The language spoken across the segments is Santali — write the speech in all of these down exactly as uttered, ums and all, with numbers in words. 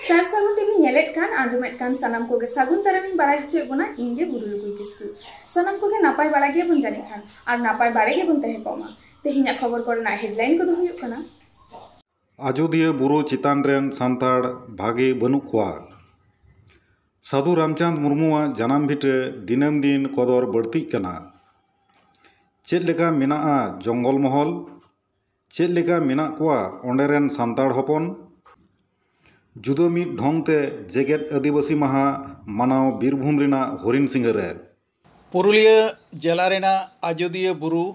ᱥᱟᱨ ᱥᱟᱹᱜᱩᱱ ᱴᱤᱵᱷᱤ ᱧᱮᱞᱮᱫ ᱠᱟᱱ, ᱟᱸᱡᱚᱢᱮᱫ ᱠᱟᱱ ᱥᱟᱱᱟᱢ ᱠᱚᱜᱮ ᱥᱟᱹᱜᱩᱱ ᱫᱟᱨᱟᱢ ᱤᱧ ᱵᱟᱲᱟᱭ ᱦᱚᱪᱚᱭᱮᱫ ᱵᱚᱱᱟ, ᱤᱧ ᱜᱮ ᱵᱩᱨᱩ ᱞᱩᱠᱩᱭ ᱠᱤᱥᱠᱩ᱾ ᱥᱟᱱᱟᱢ ᱠᱚᱜᱮ ᱱᱟᱯᱟᱭ ᱵᱟᱲᱟ ᱜᱮᱵᱚᱱ ᱡᱟᱹᱱᱤᱡ ᱠᱷᱟᱱ, ᱟᱨ ᱱᱟᱯᱟᱭ ᱵᱟᱲᱟ ᱜᱮᱵᱚᱱ ᱛᱟᱦᱮᱸ ᱠᱚᱜ ᱢᱟ᱾ ᱛᱮᱦᱮᱧᱟᱜ ᱠᱷᱚᱵᱚᱨ ᱠᱚᱨᱮᱱᱟᱜ headline ᱠᱚᱫᱚ ᱦᱩᱭᱩᱜ ᱠᱟᱱᱟ᱾ ᱟᱡᱳᱫᱤᱭᱟᱹ ᱵᱩᱨᱩ ᱪᱮᱛᱟᱱ ᱨᱮᱱ ᱥᱟᱱᱛᱟᱲ ᱵᱷᱟᱜᱮ ᱵᱟᱹᱱᱩᱜ ᱠᱚᱣᱟ᱾ ᱥᱟᱹᱫᱷᱩ ᱨᱟᱢᱪᱟᱸᱫᱽ ᱢᱩᱨᱢᱩᱣᱟᱜ ᱡᱟᱱᱟᱢ ᱵᱷᱤᱴᱟᱹ ᱫᱤᱱᱟᱹᱢ ᱫᱤᱱ ᱠᱚᱫᱚᱨ ᱵᱟᱹᱲᱛᱤᱜ ᱠᱟᱱᱟ᱾ ᱪᱮᱫ ᱞᱮᱠᱟ ᱢᱮᱱᱟᱜᱼᱟ ᱡᱚᱝᱜᱚᱞ ᱢᱚᱦᱚᱞ? ᱪᱮᱫ ᱞᱮᱠᱟ ᱢᱮᱱᱟᱜ ᱠᱚᱣᱟ ᱚᱸᱰᱮ ᱨᱮᱱ ᱥᱟᱱᱛᱟᱲ ᱦᱚᱯᱚᱱ? ᱡᱩᱫᱟᱹ ᱢᱤᱫ ᱰᱷᱚᱝ ᱛᱮ ᱡᱮᱜᱮᱛ ᱟᱹᱫᱤᱵᱟᱹᱥᱤ ᱢᱟᱦᱟ ᱢᱟᱱᱟᱣ ᱵᱤᱨᱵᱷᱩᱢ ᱨᱮᱱᱟᱜ ᱦᱚᱨᱤᱱ ᱥᱤᱝᱦᱟᱹ ᱨᱮ᱾ ᱯᱩᱨᱩᱞᱤᱭᱟᱹ ᱡᱮᱞᱟ ᱨᱮᱱᱟᱜ ᱟᱡᱳᱫᱤᱭᱟᱹ ᱵᱩᱨᱩ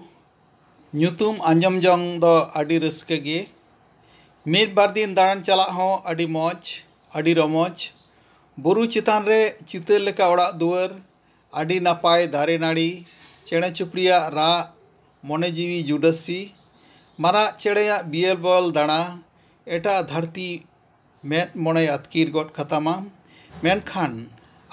ᱧᱩᱛᱩᱢ ᱟᱸᱡᱚᱢ ᱡᱚᱝ ᱫᱚ ᱟᱹᱰᱤ ᱨᱟᱹᱥᱠᱟᱹ ᱜᱮ᱾ ᱢᱤᱫ ᱵᱟᱨ ᱫᱤᱱ ᱫᱟᱬᱟᱱ ᱪᱟᱞᱟᱜ ᱦᱚᱸ ᱟᱹᱰᱤ ᱢᱚᱡᱽ, ᱟᱹᱰᱤ ᱨᱚᱢᱚᱡᱽ᱾ ᱵᱩᱨᱩ ᱪᱮᱛᱟᱱ ᱨᱮ ᱪᱤᱛᱟᱹᱨ ᱞᱮᱠᱟ ᱚᱲᱟᱜ ᱫᱩᱣᱟᱹᱨ, ᱟᱹᱰᱤ ᱱᱟᱯᱟᱭ ᱫᱟᱨᱮ ᱱᱟᱹᱲᱤ, ᱪᱮᱬᱮ ᱪᱩᱯᱲᱤᱭᱟᱜ ᱨᱟᱜ, ᱢᱚᱱᱮ ᱡᱤᱣᱤ ᱡᱩᱰᱟᱹᱥᱤ, ᱢᱟᱨᱟᱜ ᱪᱮᱬᱮᱭᱟᱜ ᱵᱤᱭᱮᱞ ᱵᱚᱭᱮᱞ ᱫᱟᱬᱟ, ᱮᱴᱟᱜ ᱫᱷᱟᱹᱨᱛᱤ ᱢᱮᱫ ᱢᱚᱱᱮᱭ ᱟᱹᱛᱠᱤᱨ ᱜᱚᱫ ᱠᱟᱛᱟᱢᱟ᱾ ᱢᱮᱱᱠᱷᱟᱱ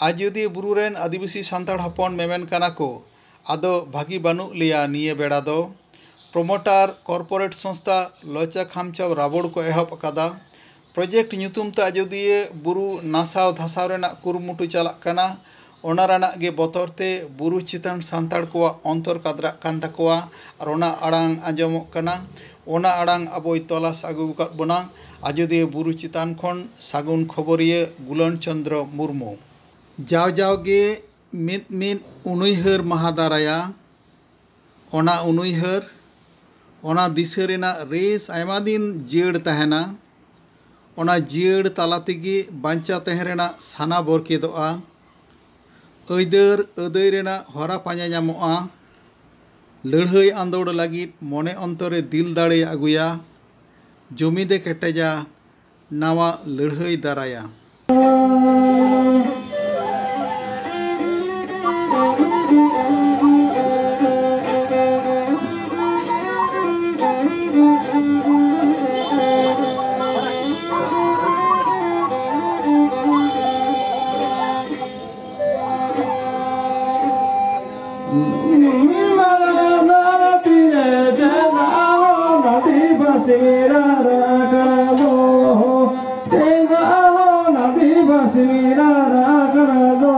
ᱟᱡᱳᱫᱤᱭᱟᱹ ᱵᱩᱨᱩ ᱨᱮᱱ ᱟᱹᱫᱤᱵᱟᱹᱥᱤ ᱥᱟᱱᱛᱟᱲ ᱦᱚᱯᱚᱱ ᱢᱮᱢᱮᱱ ᱠᱟᱱᱟ ᱠᱚ, ᱟᱫᱚ ᱵᱷᱟᱹᱜᱤ ᱵᱟᱹᱱᱩᱜ ᱞᱮᱭᱟ ᱱᱤᱭᱟᱹ ᱵᱮᱲᱟ ᱫᱚ᱾ ᱯᱨᱚᱢᱳᱴᱟᱨ ᱠᱚᱨᱯᱳᱨᱮᱴ ᱥᱚᱝᱥᱛᱷᱟ ᱞᱚᱪᱟ ᱠᱷᱟᱢᱪᱟᱣ ᱨᱟᱵᱚᱲ ᱠᱚ ᱮᱦᱚᱵ ᱟᱠᱟᱫᱟ᱾ ᱯᱨᱚᱡᱮᱠᱴ ᱧᱩᱛᱩᱢ ᱛᱮ ᱟᱡᱳᱫᱤᱭᱟᱹ ᱵᱩᱨᱩ ᱱᱟᱥᱟᱣ ᱫᱷᱟᱥᱟᱣ ᱨᱮᱱᱟᱜ ᱠᱩᱨᱩᱢᱩᱴᱩ ᱪᱟᱞᱟᱜ ᱠᱟᱱᱟ᱾ ᱚᱱᱟ ᱨᱮᱱᱟᱜ ᱜᱮ ᱵᱚᱛᱚᱨ ᱛᱮ ᱵᱩᱨᱩ ᱪᱮᱛᱟᱱ ᱥᱟᱱᱛᱟᱲ ᱠᱚᱣᱟᱜ ᱚᱱᱛᱚᱨ ᱠᱟᱫᱽᱨᱟᱜ ᱠᱟᱱ ᱛᱟᱠᱚᱣᱟ᱾ ᱟᱨ ᱚᱱᱟ ᱟᱲᱟᱝ ᱟᱸᱡᱚᱢᱚᱜ ᱠᱟᱱᱟ, ᱚᱱᱟ ᱟᱲᱟᱝ ᱟᱵᱚᱭ ᱛᱚᱞᱟᱥ ᱟᱹᱜᱩ ᱟᱠᱟᱫ ᱵᱚᱱᱟ᱾ ᱟᱡᱳᱫᱤᱭᱟᱹ ᱵᱩᱨᱩ ᱪᱮᱛᱟᱱ ᱠᱷᱚᱱ ᱥᱟᱹᱜᱩᱱ ᱠᱷᱚᱵᱚᱨᱤᱭᱟᱹ ᱜᱩᱞᱟᱱ ᱪᱚᱸᱫᱽᱨᱚ ᱢᱩᱨᱢᱩ᱾ ᱡᱟᱣ ᱡᱟᱣ ᱜᱮ ᱢᱤᱫ ᱢᱤᱫ ᱩᱱᱩᱭᱦᱟᱹᱨ ᱢᱟᱦᱟ ᱫᱟᱨᱟᱭᱟ᱾ ᱚᱱᱟ ᱩᱱᱩᱭᱦᱟᱹᱨ, ᱚᱱᱟ ᱫᱤᱥᱟᱹ ᱨᱮᱱᱟᱜ ᱨᱮᱥ ᱟᱭᱢᱟ ᱫᱤᱱ ᱡᱤᱭᱟᱹᱲ ᱛᱟᱦᱮᱱᱟ᱾ ᱚᱱᱟ ᱡᱤᱭᱟᱹᱲ ᱛᱟᱞᱟ ᱛᱮᱜᱮ ᱵᱟᱧᱪᱟᱣ ᱛᱟᱦᱮᱸ ᱨᱮᱱᱟᱜ ᱥᱟᱱᱟ ᱵᱚᱨᱠᱮᱫᱚᱜᱼᱟ᱾ ᱟᱹᱭᱫᱟᱹᱨ ᱟᱹᱫᱟᱹᱭ ᱨᱮᱱᱟᱜ ᱦᱚᱨᱟ ᱯᱟᱸᱡᱟ ᱧᱟᱢᱚᱜᱼᱟ᱾ ᱞᱟᱹᱲᱦᱟᱹᱭ ᱟᱸᱫᱳᱲ ᱞᱟᱹᱜᱤᱫ ᱢᱚᱱᱮ ᱚᱱᱛᱚᱨᱮ ᱫᱤᱞ ᱫᱟᱲᱮ ᱟᱹᱜᱩᱭᱟ᱾ ᱡᱩᱢᱤᱫᱮ ᱠᱮᱴᱮᱡᱟ᱾ ᱱᱟᱣᱟ ᱞᱟᱹᱲᱦᱟᱹᱭ ᱫᱟᱨᱟᱭᱟ᱾ ᱠᱟᱥᱢᱤᱨ ᱟᱠᱷᱲᱟ ᱫᱚ᱾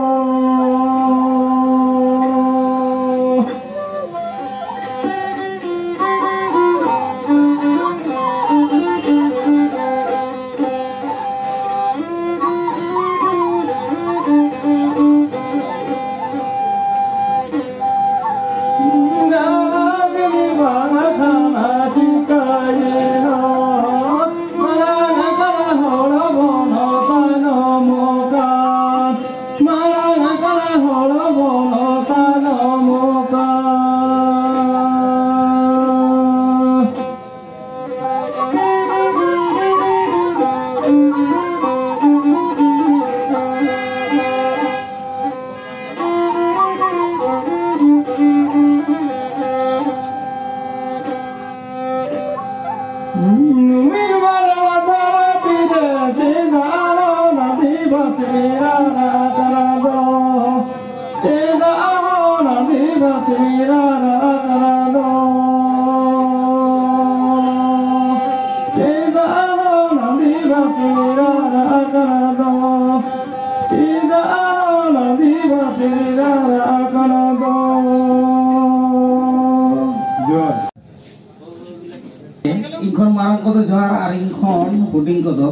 ᱤᱧ ᱠᱷᱚᱱ ᱢᱟᱨᱟᱝ ᱠᱚᱫᱚ ᱡᱚᱦᱟᱨ ᱟᱨ ᱤᱧ ᱠᱷᱚᱱ ᱦᱩᱰᱤᱧ ᱠᱚᱫᱚ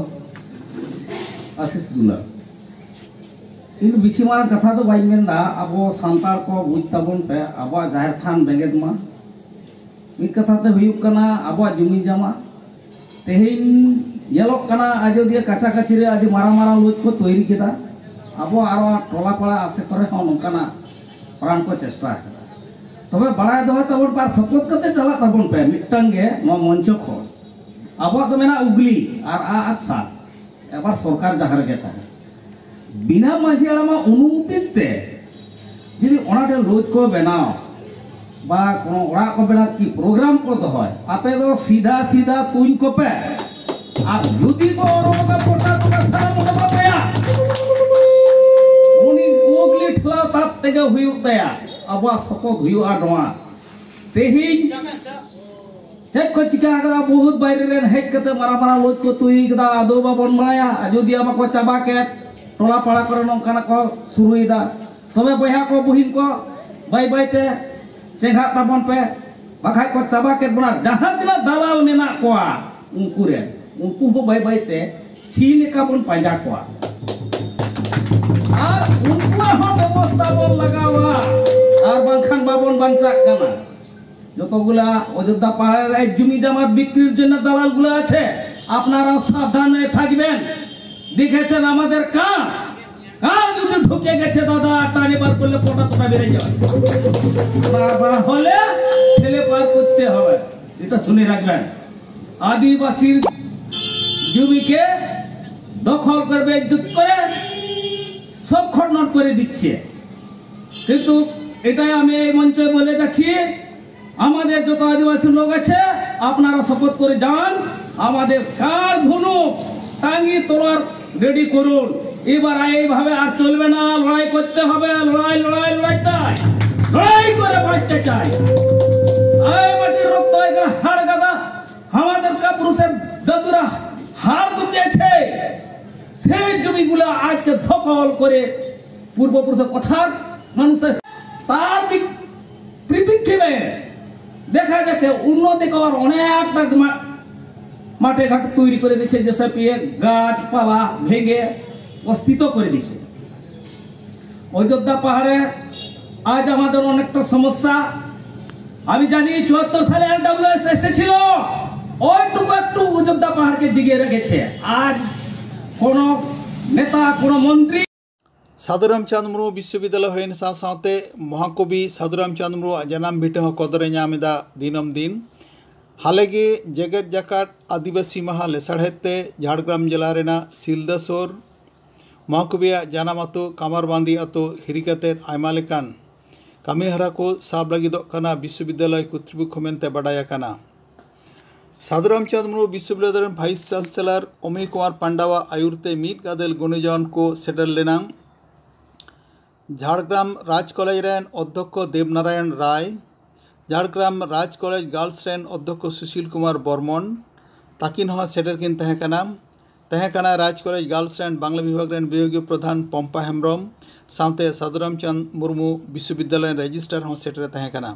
ᱟᱥᱤᱥ ᱫᱩᱞᱟᱹᱲ᱾ ᱤᱧ ᱵᱮᱥᱤ ᱢᱟᱨᱟᱝ ᱠᱟᱛᱷᱟ ᱫᱚ ᱵᱟᱹᱧ ᱢᱮᱱᱫᱟ, ᱟᱵᱚ ᱥᱟᱱᱛᱟᱲ ᱠᱚ ᱵᱩᱡᱽ ᱛᱟᱵᱚᱱ ᱯᱮ, ᱟᱵᱚᱣᱟᱜ ᱡᱟᱦᱮᱨ ᱛᱷᱟᱱ ᱵᱮᱸᱜᱮᱫ ᱢᱟ᱾ ᱢᱤᱫ ᱠᱟᱛᱷᱟ ᱛᱮ ᱦᱩᱭᱩᱜ ᱠᱟᱱᱟ ᱟᱵᱚᱣᱟᱜ ᱡᱩᱢᱤ ᱡᱟᱢᱟ᱾ ᱛᱮᱦᱮᱧ ᱧᱮᱞᱚᱜ ᱠᱟᱱᱟ ᱟᱡᱚᱫᱤᱭᱟᱹ ᱠᱟᱪᱷᱟ ᱠᱟᱪᱷᱤ ᱨᱮ ᱟᱹᱰᱤ ᱢᱟᱨᱟᱝ ᱢᱟᱨᱟᱝ ᱞᱚᱡᱽ ᱠᱚ ᱛᱳᱭᱨᱤ ᱠᱮᱫᱟ᱾ ᱟᱵᱚ ᱟᱨᱚ ᱴᱚᱞᱟ ᱯᱟᱲᱟ ᱟᱥᱮ ᱠᱚᱨᱮ ᱦᱚᱸ ᱱᱚᱝᱠᱟᱱᱟᱜ ᱯᱨᱟᱝ ᱠᱚ ᱪᱮᱥᱴᱟ ᱟᱠᱟᱫᱟ᱾ ᱛᱚᱵᱮ ᱵᱟᱲᱟᱭ ᱫᱚᱦᱚᱭ ᱛᱟᱵᱚᱱ ᱯᱮ ᱟᱨ ᱥᱚᱯᱚᱛ ᱠᱟᱛᱮ ᱪᱟᱞᱟᱜ ᱛᱟᱵᱚᱱ ᱯᱮ ᱢᱤᱫᱴᱟᱝ ᱜᱮ ᱱᱚᱣᱟ ᱢᱚᱧᱪᱚ ᱠᱷᱚᱱ᱾ ᱟᱵᱚᱣᱟᱜ ᱫᱚ ᱢᱮᱱᱟᱜᱼᱟ ᱩᱜᱽᱞᱤ ᱟᱨ ᱟᱜ ᱟᱨ ᱥᱟᱨ, ᱟᱵᱟᱨ ᱥᱚᱨᱠᱟᱨ ᱡᱟᱦᱟᱸ ᱨᱮᱜᱮ ᱛᱟᱦᱮᱸ, ᱵᱤᱱᱟ ᱢᱟᱹᱡᱷᱤ ᱦᱟᱲᱟᱢᱟᱜ ᱚᱱᱩᱢᱚᱛᱤ ᱛᱮ ᱡᱩᱫᱤ ᱚᱱᱟ ᱴᱷᱮᱱ ᱞᱚᱡᱽ ᱠᱚ ᱵᱮᱱᱟᱣ ᱵᱟ ᱠᱳᱱᱳ ᱚᱲᱟᱜ ᱠᱚ ᱵᱮᱱᱟᱣ ᱠᱤ ᱯᱨᱳᱜᱨᱟᱢ ᱠᱚ ᱫᱚᱦᱚᱭ, ᱟᱯᱮ ᱫᱚ ᱥᱤᱫᱷᱟ ᱥᱤᱫᱷᱟ ᱛᱩᱧ ᱠᱚᱯᱮ᱾ ᱟᱨ ᱡᱩᱫᱤ ᱠᱚ ᱚᱱᱟ ᱯᱨᱚᱪᱟᱨ ᱠᱚᱯᱮ ᱥᱟᱨᱟ ᱢᱚᱱᱮ ᱵᱟᱯᱮᱭᱟ, ᱩᱱᱤ ᱩᱜᱽᱞᱤ ᱴᱷᱮᱞᱟᱣ ᱛᱟᱵ ᱛᱮᱜᱮ ᱦᱩᱭᱩᱜ ᱛᱟᱭᱟ᱾ ᱟᱵᱚᱣᱟᱜ ᱥᱚᱯᱚᱛ ᱦᱩᱭᱩᱜᱼᱟ ᱱᱚᱣᱟ᱾ ᱛᱮᱦᱮᱧ ᱪᱮᱫ ᱠᱚ ᱪᱤᱠᱟ ᱟᱠᱟᱫᱟ? ᱵᱚᱦᱩᱛ ᱵᱟᱭᱨᱮ ᱨᱮᱱ ᱦᱮᱡ ᱠᱟᱛᱮ ᱢᱟᱨᱟᱝ ᱢᱟᱨᱟᱝ ᱞᱚᱡᱽ ᱠᱚ ᱛᱩᱭ ᱠᱟᱫᱟ, ᱟᱫᱚ ᱵᱟᱵᱚᱱ ᱵᱟᱲᱟᱭᱟ᱾ ᱟᱡᱚᱫᱤᱭᱟᱹ ᱢᱟᱠᱚ ᱪᱟᱵᱟ ᱠᱮᱫ, ᱴᱚᱞᱟ ᱯᱟᱲᱟ ᱠᱚᱨᱮ ᱱᱚᱝᱠᱟᱱᱟᱜ ᱠᱚ ᱥᱩᱨᱩᱭᱮᱫᱟ᱾ ᱛᱚᱵᱮ ᱵᱚᱭᱦᱟ ᱠᱚ, ᱵᱩᱦᱤᱱ ᱠᱚ, ᱵᱟᱹᱭ ᱵᱟᱹᱭ ᱛᱮ ᱪᱮᱸᱜᱷᱟᱜ ᱛᱟᱵᱚᱱ ᱯᱮ, ᱵᱟᱠᱷᱟᱡ ᱠᱚ ᱪᱟᱵᱟ ᱠᱮᱫ ᱵᱚᱱᱟ᱾ ᱡᱟᱦᱟᱸ ᱛᱤᱱᱟᱹᱜ ᱫᱟᱞᱟᱞ ᱢᱮᱱᱟᱜ ᱠᱚᱣᱟ ᱩᱱᱠᱩ ᱨᱮ, ᱩᱱᱠᱩ ᱦᱚᱸ ᱵᱟᱹᱭ ᱵᱟᱹᱭ ᱛᱮ ᱥᱤ ᱞᱮᱠᱟ ᱵᱚᱱ ᱯᱟᱸᱡᱟ ᱠᱚᱣᱟ᱾ ᱟᱨ ᱩᱱᱠᱩᱣᱟᱜ ᱦᱚᱸ ᱵᱮᱵᱚᱥᱛᱟ ᱵᱚᱱ ᱞᱟᱜᱟᱣᱟ, ᱟᱨ ᱵᱟᱝᱠᱷᱟᱱ ᱵᱟᱵᱚᱱ ᱵᱟᱧᱪᱟᱜ ᱠᱟᱱᱟ। যতগুলা অযোধ্যা পাহাড়ের এই জমি জামাত বিক্রির জন্য দালালগুলো আছে, আপনারাও সাবধান হয়ে থাকবেন। দেখেছেন আমাদের কার, কার যদি ঢুকে গেছে দাদা, টানে বার করলে পটা তোটা বেড়ে যাবে। বাবা হলে ঠেলে পার করতে হবে, এটা শুনে রাখবেন। আদিবাসীর জমিকে দখল করে বেইজ্জত করে সব খণ্ডন করে দিচ্ছে। কিন্তু এটাই আমি এই মঞ্চে বলে যাচ্ছি, আমাদের যত আদিবাসী লোক আছে, আপনারা শপথ করে যান, আমাদের কার ধনুক, টাঙ্গি, তলোয়ার রেডি করুন। এবার এইভাবে আর চলবে না, লড়াই করতে হবে, লড়াই, লড়াই, লড়াই চাই, লড়াই করে বাঁচতে চাই। এই মাটির রক্ত এখানে হাড় গাদা, আমাদের কাপুরুষের দাদুরা হাড় তুলেছে, সেই জমিগুলো আজকে দখল করে পূর্বপুরুষের কথার মানুষের তার দিক পরিপ্রেক্ষিতে দেখা যাচ্ছে উন্নতি করার অনেকটা মা- মাঠে ঘাট তৈরি করে দিচ্ছে, যেসব ইয়ে গাছপালা ভেঙে অস্তিত্ব করে দিচ্ছে। অযোধ্যা পাহাড়ে আজ আমাদের অনেকটা সমস্যা। আমি জানি চুয়াত্তর সালে এলডব্লিউএস এসেছিল, ওইটুকু একটু অযোধ্যা পাহাড়কে জিগিয়ে রেখেছে। আজ কোনো নেতা, কোনো মন্ত্রী সাধুরামচাঁদ মুর্মু ᱵᱤᱥᱥᱚᱵᱤᱫᱽᱫᱟᱞᱚᱭ ᱦᱩᱭᱮᱱ ᱥᱟᱶ ᱥᱟᱶᱛᱮ ᱢᱚᱦᱟᱠᱚᱵᱤ ᱥᱟᱫᱷᱩᱨᱟᱢᱪᱟᱸᱫᱽ ᱢᱩᱨᱢᱩᱣᱟᱜ ᱡᱟᱱᱟᱢ ᱵᱷᱤᱴᱟᱹ ᱦᱚᱸ ᱠᱚᱫᱚᱨᱮ ᱧᱟᱢ ᱮᱫᱟ ᱫᱤᱱᱟᱹᱢ ᱫᱤᱱ᱾ ᱦᱟᱞᱮ ᱜᱮ ᱡᱮᱜᱮᱛ ᱡᱟᱠᱟᱛ ᱟᱹᱫᱤᱵᱟᱹᱥᱤ ᱢᱟᱦᱟ ᱞᱮᱥᱟᱲᱦᱮᱫ ᱛᱮ ᱡᱷᱟᱲᱜᱨᱟᱢ ᱡᱮᱞᱟ ᱨᱮᱱᱟᱜ ᱥᱤᱞᱫᱟᱹ ᱥᱩᱨ ᱢᱚᱦᱟᱠᱚᱵᱤᱭᱟᱜ ᱡᱟᱱᱟᱢ ᱟᱹᱛᱩ ᱠᱟᱢᱟᱨᱵᱟᱸᱫᱤ ᱟᱹᱛᱩ ᱦᱤᱨᱤ ᱠᱟᱛᱮ ᱟᱭᱢᱟ ᱞᱮᱠᱟᱱ ᱠᱟᱹᱢᱤ ᱦᱚᱨᱟ ᱠᱚ ᱥᱟᱵ ᱞᱟᱹᱜᱤᱫᱚᱜ ᱠᱟᱱᱟ ᱵᱤᱥᱥᱚᱵᱤᱫᱽᱫᱟᱞᱚᱭ ᱠᱚᱨᱛᱨᱤᱯᱚᱠᱠᱷᱚ ᱢᱮᱱᱛᱮ ᱵᱟᱰᱟᱭ ᱟᱠᱟᱱᱟ᱾ ᱥᱟᱫᱷᱩᱨᱟᱢᱪᱟᱸᱫᱽ ᱢᱩᱨᱢᱩ ᱵᱤᱥᱥᱚᱵᱤᱫᱽᱫᱟᱞᱚᱭ ᱨᱮᱱ ᱵᱷᱟᱭᱤᱥ ᱪᱟᱱᱥᱮᱞᱚᱨ ᱚᱢᱤᱭ ᱠᱩᱢᱟᱨ ᱯᱟᱱᱰᱟᱣᱟᱜ ᱟᱭᱩᱨ ᱛᱮ ᱢᱤᱫ ᱜᱟᱫᱮᱞ ᱜᱩᱱᱤᱡᱚᱱ ᱠᱚ ᱥᱮᱴᱮᱨ ᱞᱮᱱᱟ᱾ ᱡᱷᱟᱲᱜᱨᱟᱢ ᱨᱟᱡᱽ ᱠᱚᱞᱮᱡᱽ ᱨᱮᱱ ᱚᱫᱽᱫᱷᱚᱠᱠᱷᱚ ᱫᱮᱵᱽ ᱱᱟᱨᱟᱭᱚᱱ ᱨᱟᱭ, ᱡᱷᱟᱲᱜᱨᱟᱢ ᱨᱟᱡᱽ ᱠᱚᱞᱮᱡᱽ ᱜᱟᱨᱞᱥ ᱨᱮᱱ ᱚᱫᱽᱫᱷᱚᱠᱠᱷᱚ ᱥᱩᱥᱤᱞ ᱠᱩᱢᱟᱨ ᱵᱚᱨᱢᱚᱱ ᱛᱟᱹᱠᱤᱱ ᱦᱚᱸ ᱥᱮᱴᱮᱨ ᱠᱤᱱ ᱛᱟᱦᱮᱸ ᱠᱟᱱᱟ᱾ ᱛᱟᱦᱮᱸ ᱠᱟᱱᱟ ᱨᱟᱡᱽ ᱠᱚᱞᱮᱡᱽ ᱜᱟᱨᱞᱥ ᱨᱮᱱ ᱵᱟᱝᱞᱟ ᱵᱤᱵᱷᱟᱜᱽ ᱨᱮᱱ ᱵᱤᱵᱷᱟᱜᱤᱭᱚ ᱯᱨᱚᱫᱷᱟᱱ ᱯᱚᱢᱯᱟ ᱦᱮᱢᱵᱨᱚᱢ, ᱥᱟᱶᱛᱮ ᱥᱟᱫᱷᱩᱨᱟᱢᱪᱟᱸᱫᱽ ᱢᱩᱨᱢᱩ ᱵᱤᱥᱣᱚᱵᱤᱫᱽᱭᱟᱞᱚᱭ ᱨᱮᱱ ᱨᱮᱡᱤᱥᱴᱟᱨ ᱦᱚᱸ ᱥᱮᱴᱮᱨᱮ ᱛᱟᱦᱮᱸ ᱠᱟᱱᱟ᱾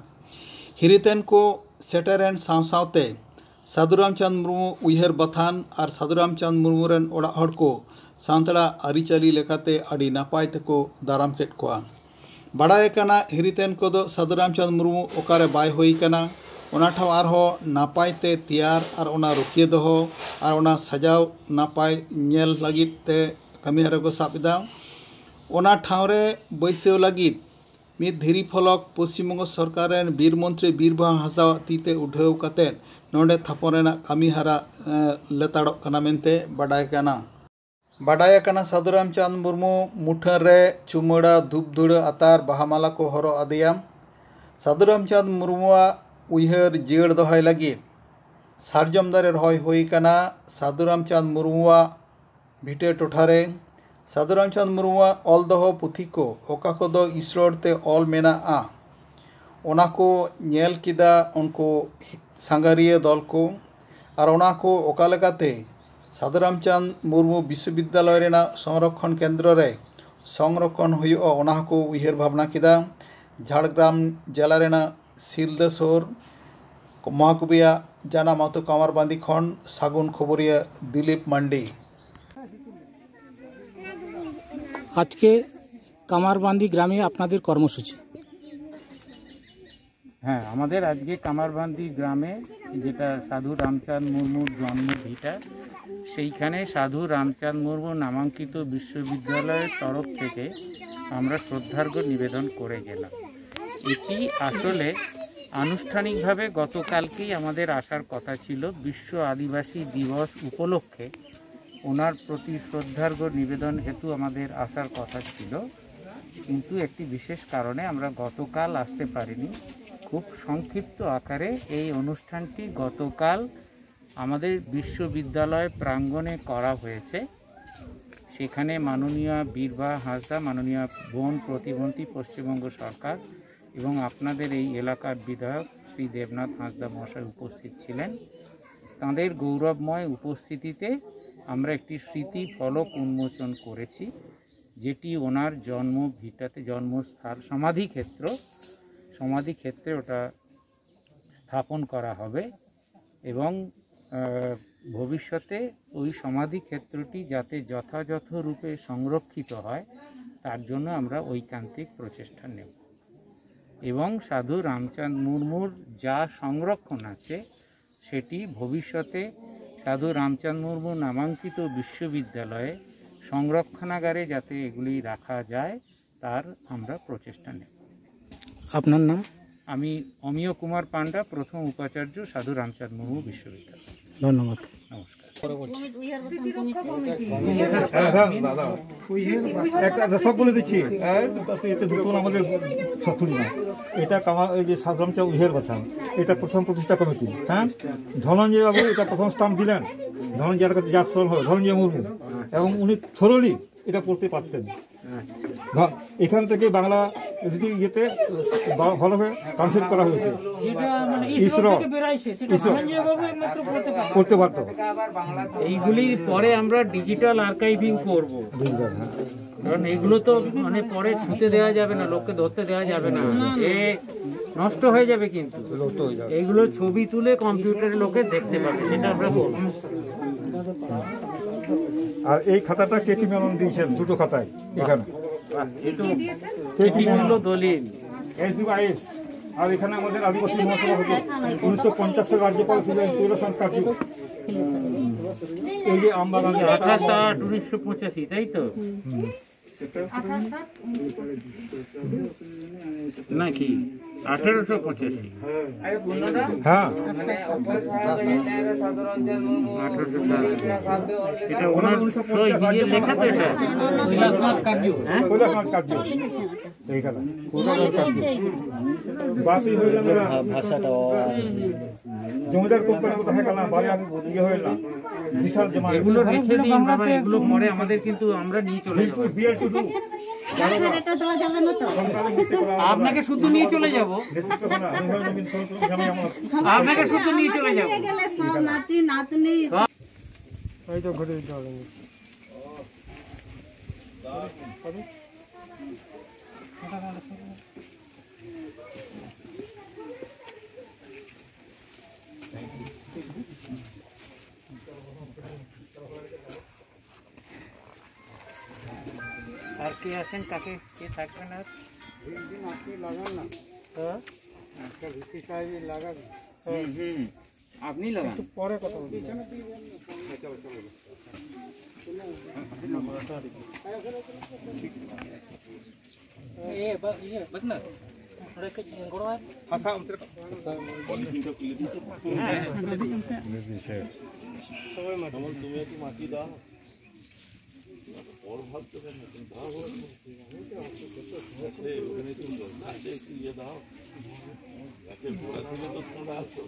ᱦᱤᱨᱤᱛᱮᱱ ᱠᱚ ᱥᱮᱴᱮᱨᱮᱱ ᱥᱟᱶ ᱥᱟᱶᱛᱮ ᱥᱟᱫᱷᱩᱨᱟᱢᱪᱟᱸᱫᱽ ᱢᱩᱨᱢᱩ ᱩᱭᱦᱟᱹᱨ ᱵᱟᱛᱷᱟᱱ ᱟᱨ ᱥᱟᱫᱷᱩᱨᱟᱢᱪᱟᱸᱫᱽ ᱢᱩᱨᱢᱩ ᱨᱮᱱ ᱚᱲᱟᱜ ᱦᱚᱲ ᱠᱚ ᱥᱟᱱᱛᱟᱲᱟᱜ ᱟᱹᱨᱤᱪᱟᱹᱞᱤ ᱞᱮᱠᱟᱛᱮ ᱟᱹᱰᱤ ᱱᱟᱯᱟᱭ ᱛᱮᱠᱚ ᱫᱟᱨᱟᱢ ᱠᱮᱫ ᱠᱚᱣᱟ᱾ ᱵᱟᱲᱟᱭ ᱟᱠᱟᱱᱟ, ᱦᱤᱨᱤᱛᱮᱱ ᱠᱚᱫᱚ ᱥᱟᱫᱷᱩᱨᱟᱢᱪᱟᱸᱫᱽ ᱢᱩᱨᱢᱩ ᱚᱠᱟᱨᱮ ᱵᱟᱭ ᱦᱩᱭ ᱠᱟᱱᱟ, ᱚᱱᱟ ᱴᱷᱟᱶ ᱟᱨᱦᱚᱸ ᱱᱟᱯᱟᱭ ᱛᱮ ᱛᱮᱭᱟᱨ ᱟᱨ ᱚᱱᱟ ᱨᱩᱠᱷᱤᱭᱟᱹ ᱫᱚᱦᱚ ᱟᱨ ᱚᱱᱟ ᱥᱟᱡᱟᱣ ᱱᱟᱯᱟᱭ ᱧᱮᱞ ᱞᱟᱹᱜᱤᱫ ᱛᱮ ᱠᱟᱹᱢᱤ ᱦᱚᱨᱟ ᱠᱚ ᱥᱟᱵ ᱮᱫᱟ᱾ ᱚᱱᱟ ᱴᱷᱟᱶ ᱨᱮ ᱵᱟᱹᱭᱥᱟᱹᱣ ᱞᱟᱹᱜᱤᱫ ᱢᱤᱫ ᱫᱷᱤᱨᱤ ᱯᱷᱚᱞᱚᱠ ᱯᱚᱥᱪᱤᱢ ᱵᱚᱝᱜᱚ ᱥᱚᱨᱠᱟᱨ ᱨᱮᱱ ᱵᱤᱨ ᱢᱚᱱᱛᱨᱤ ᱵᱤᱨᱵᱟᱦᱟ ᱦᱟᱸᱥᱫᱟᱣᱟᱜ ᱛᱤ ᱛᱮ ᱩᱰᱷᱟᱹᱣ ᱠᱟᱛᱮ ᱱᱚᱰᱮ ᱛᱷᱟᱯᱚᱱ ᱨᱮᱱᱟᱜ ᱠᱟᱹᱢᱤ ᱦᱚᱨᱟ, ᱮ, ᱞᱮᱛᱟᱲᱚᱜ ᱠᱟᱱᱟ ᱢᱮᱱᱛᱮ ᱵᱟᱰᱟᱭ ᱠᱟᱱᱟ᱾ ᱵᱟᱰᱟᱭ ᱟᱠᱟᱱᱟ, ᱥᱟᱫᱷᱩᱨᱟᱢᱪᱟᱸᱫᱽ ᱢᱩᱨᱢᱩ ᱢᱩᱴᱷᱟᱹᱱ ᱨᱮ ᱪᱩᱢᱟᱹᱲᱟ ᱫᱷᱩᱯ ᱫᱷᱩᱲᱟᱹ ᱟᱛᱟᱨ ᱵᱟᱦᱟ ᱢᱟᱞᱟ ᱠᱚ ᱦᱚᱨᱚᱜ ᱟᱫᱮᱭᱟ᱾ ᱥᱟᱫᱷᱩᱨᱟᱢᱪᱟᱸᱫᱽ ᱢᱩᱨᱢᱩᱣᱟᱜ ᱩᱭᱦᱟᱹᱨ ᱡᱤᱭᱟᱹᱲ ᱫᱚᱦᱚᱭ ᱞᱟᱹᱜᱤᱫ ᱥᱟᱨᱡᱚᱢ ᱫᱟᱨᱮ ᱨᱚᱦᱚᱭ ᱦᱩᱭ ᱟᱠᱟᱱᱟ᱾ ᱥᱟᱫᱷᱩᱨᱟᱢᱪᱟᱸᱫᱽ ᱢᱩᱨᱢᱩᱣᱟᱜ ᱵᱷᱤᱴᱟᱹ ᱴᱚᱴᱷᱟ ᱨᱮ ᱥᱟᱫᱷᱩᱨᱟᱢᱪᱟᱸᱫᱽ ᱢᱩᱨᱢᱩᱣᱟᱜ ᱚᱞ ᱫᱚᱦᱚ ᱯᱩᱛᱷᱤ ᱠᱚ, ᱚᱠᱟ ᱠᱚᱫᱚ ᱤᱥᱨᱚᱲ ᱛᱮ ᱚᱞ ᱢᱮᱱᱟᱜᱼᱟ, ᱚᱱᱟ ᱠᱚ ᱧᱮᱞ ᱠᱮᱫᱟ ᱩᱱᱠᱩ ᱥᱟᱸᱜᱷᱟᱨᱤᱭᱟᱹ ᱫᱚᱞ ᱠᱚ᱾ ᱟᱨ ᱚᱱᱟ ᱠᱚ ᱚᱠᱟ ᱞᱮᱠᱟᱛᱮ ᱥᱟᱫᱷᱩᱨᱟᱢᱪᱟᱸᱫᱽ ᱢᱩᱨᱢᱩ ᱵᱤᱥᱣᱚᱵᱤᱫᱽᱭᱟᱞᱚᱭ ᱨᱮᱱᱟᱜ ᱥᱚᱝᱨᱚᱠᱷᱚᱱ ᱠᱮᱱᱫᱨᱚ ᱨᱮ ᱥᱚᱝᱨᱚᱠᱷᱚᱱ ᱦᱩᱭᱩᱜᱼᱟ, ᱚᱱᱟ ᱦᱚᱸᱠᱚ ᱩᱭᱦᱟᱹᱨ ᱵᱷᱟᱵᱽᱱᱟ ᱠᱮᱫᱟ᱾ ᱡᱷᱟᱲᱜᱨᱟᱢ ᱡᱮᱞᱟ ᱨᱮᱱᱟᱜ ᱥᱤᱞᱫᱟᱹ ᱥᱩᱨ ᱢᱚᱦᱟᱠᱚᱵᱤᱭᱟᱜ ᱡᱟᱱᱟᱢ ᱟᱹᱛᱩ ᱠᱟᱢᱟᱨᱵᱟᱸᱫᱤ ᱠᱷᱚᱱ ᱥᱟᱹᱜᱩᱱ ᱠᱷᱚᱵᱚᱨᱤᱭᱟᱹ ᱫᱤᱞᱤᱯ ᱢᱟᱱᱰᱤ᱾ আজকে কামারবান্দি গ্রামে আপনাদের কর্মসূচি। হ্যাঁ, আমাদের আজকে কামারবান্দি গ্রামে, যেটা সাধু রামচাঁদ মুর্মুর জন্ম ভিটা, সেইখানে সাধু রামচাঁদ মুর্মু নামাঙ্কিত বিশ্ববিদ্যালয়ের তরফ থেকে আমরা শ্রদ্ধার্ঘ্য নিবেদন করে গেলাম। এটি আসলে আনুষ্ঠানিকভাবে গতকালকেই আমাদের আসার কথা ছিল। বিশ্ব আদিবাসী দিবস উপলক্ষে ওনার প্রতি শ্রদ্ধার্ঘ্য নিবেদন হেতু আমাদের আসার কথা ছিল, কিন্তু একটি বিশেষ কারণে আমরা গতকাল আসতে পারিনি। খুব সংক্ষিপ্ত আকারে এই অনুষ্ঠানটি গতকাল আমাদের বিশ্ববিদ্যালয় প্রাঙ্গণে করা হয়েছে। সেখানে মাননীয় বীরবা হাঁসদা, মাননীয় বন প্রতিমন্ত্রী, পশ্চিমবঙ্গ সরকার এবং আপনাদের এই এলাকার বিধায়ক শ্রী দেবনাথ হাঁসদা মহাশয় উপস্থিত ছিলেন। তাঁদের গৌরবময় উপস্থিতিতে আমরা একটি স্মৃতি ফলক উন্মোচন করেছি, যেটি ওনার জন্ম ভিটাতে, জন্মস্থান, সমাধিক্ষেত্র, সমাধিক্ষেত্রে ওটা স্থাপন করা হবে এবং আহ, ভবিষ্যতে ওই সমাধিক্ষেত্রটি যাতে যথাযথ রূপে সংরক্ষিত হয়, তার জন্য আমরা ঐকান্তিক প্রচেষ্টা নেব। এবং সাধু রামচাঁদ মুর্মুর যা সংরক্ষণ আছে, সেটি ভবিষ্যতে সাধু রামচাঁদ মুর্মু নামাঙ্কিত বিশ্ববিদ্যালয়ে সংরক্ষণাগারে যাতে এগুলি রাখা যায়, তার আমরা প্রচেষ্টা নেব। আপনার নাম? আমি অমিয় কুমার পান্ডা, প্রথম উপাচার্য, সাধু রামচাঁদ মুর্মু বিশ্ববিদ্যালয়। ধন্যবাদ। নমস্কার। হ্যাঁ, হ্যাঁ, দাদা। একটা, একটা সব বলে দিচ্ছি। এই তো, তো এতে দুটো আমাদের শত্রু না। এটা কামা-, এই যে সাধারণ উইহের কথা, এটা প্রথম প্রতিষ্ঠা কমিটি। হ্যাঁ, ধনঞ্জয় বাবু এটা প্রথম স্টাম্প দিলেন। ধনঞ্জয়ের কাছে যার স্মরণ হয়, ধনঞ্জয় মুর্মু, এবং উনি থরলি এটা পড়তে পারতেন। ধ-, এখান থেকে বাংলা যদি ইয়েতে বা-, হরফে ট্রান্সলেট করা হয়েছে। যেটা মানে ইসরো। ইসরো থেকে বেরাইছে, সেটা ইসরো। ধনঞ্জয় বাবু একমাত্র পড়তে পারে। করতে পারতো। এইগুলি পরে আমরা ডিজিটাল আর্কাইভিং করব, বুঝলেন, হ্যাঁ। কারণ এগুলো তো মানে পরে ছুঁতে দেওয়া যাবে না, লোককে ধরতে দেওয়া যাবে না, এ নষ্ট হয়ে যাবে কিন্তু। এইগুলো ছবি তুলে কম্পিউটারে লোকে দেখতে পাবে, সেটা আমরা করবো। আর এই খাতাটা কেপি মেনন দিয়েছেন, দুটো খাতায় এখানে। এটি মূল্য দলিল। S D I S. আর এখানে আমাদের আদিবাসী মহাসভা হতো, উনিশশো পঞ্চাশ সালে রাজ্যপাল ছিলেন কৈলাসনাথ কার্জু। এই যে আমবাগান, আঠাশ আট উনিশশো পঁচাশি, তাই তো? নাকি আঠারোশো পঁচাশি? হ্যাঁ। আঠারোশো পঁচাশি। এটা ওনার সই দিয়ে লেখা তো এটা। কৈলাসনাথ কার্জু। এইখানে। কৈলাসনাথ কার্জু। বাসই হয়ে গেল না। ভাষাটা জমিদার কোম্পানি কোথায় গেল না, বাজার ইয়ে হয়ে না। বিশাল জমা। এগুলো রেখে দিন বাবা, এগুলো পরে আমাদের কিন্তু আমরা নিয়ে চলে যাবো। বিএল টুডু। আপনাকে শুদ্ধ নিয়ে চলে যাব। আপনাকে শুদ্ধ নিয়ে চলে যাব। নাতি নাতনি। ᱮᱭ ᱫᱚ ᱜᱷᱩᱲᱤ ᱫᱚ ᱟᱹᱞᱤᱧ᱾ আর কি আছেন, কাকে কে থাকবেন আর? ভিড় দিন আপনি লাগান না। হ্যাঁ? একটা ভিসি সাহেব লাগান। হুম, হুম। আপনি লাগান। একটু পরে কথা বলবো। ᱦᱟᱥᱟ ᱚᱱᱛᱮ ᱨᱮ᱾ ᱥᱚᱢᱚᱭ ᱢᱟ ᱛᱚᱢᱚᱞ, তুমি একটু মাটি দাও। বড় ভাব তো কেন? তুমি দাও। আচ্ছা, ওখানে তুমি বল। আচ্ছা, একটু ইয়ে দাও। গাছের গোড়া থেকে তো তোমরা আসো।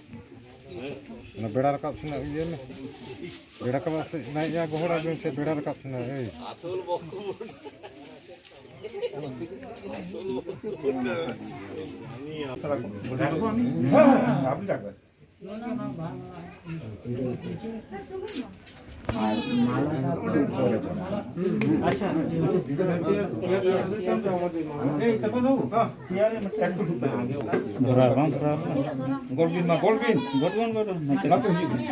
ᱚᱱᱟ ᱵᱮᱲᱟ ᱨᱟᱠᱟᱵ ᱥᱮᱱᱟᱜ ᱤᱭᱟᱹ ᱢᱮ᱾ ᱵᱮᱲᱟ ᱨᱟᱠᱟᱵ ᱥᱮ, ᱚᱱᱟ ᱤᱭᱟᱹ ᱜᱚᱦᱚᱲ ᱟᱹᱜᱩᱭ ᱢᱮᱥᱮ, ᱵᱮᱲᱟ ᱨᱟᱠᱟᱵ ᱥᱮᱱᱟᱜ, ᱮᱭ᱾ আসল বক্তব্য। আসল বক্তব্য। আপনি রাখবেন। ᱫᱷᱚᱨᱟ ᱵᱟᱝ ᱫᱷᱚᱨᱟ᱾ ᱜᱚᱞᱵᱤᱱ ᱢᱟ, ᱜᱚᱞᱵᱤᱱ᱾ ᱜᱚᱞᱵᱤᱱ, ᱜᱚᱞᱵᱤᱱ᱾ ᱱᱚᱛᱮ ᱦᱤᱡᱩᱜ ᱵᱤᱱ᱾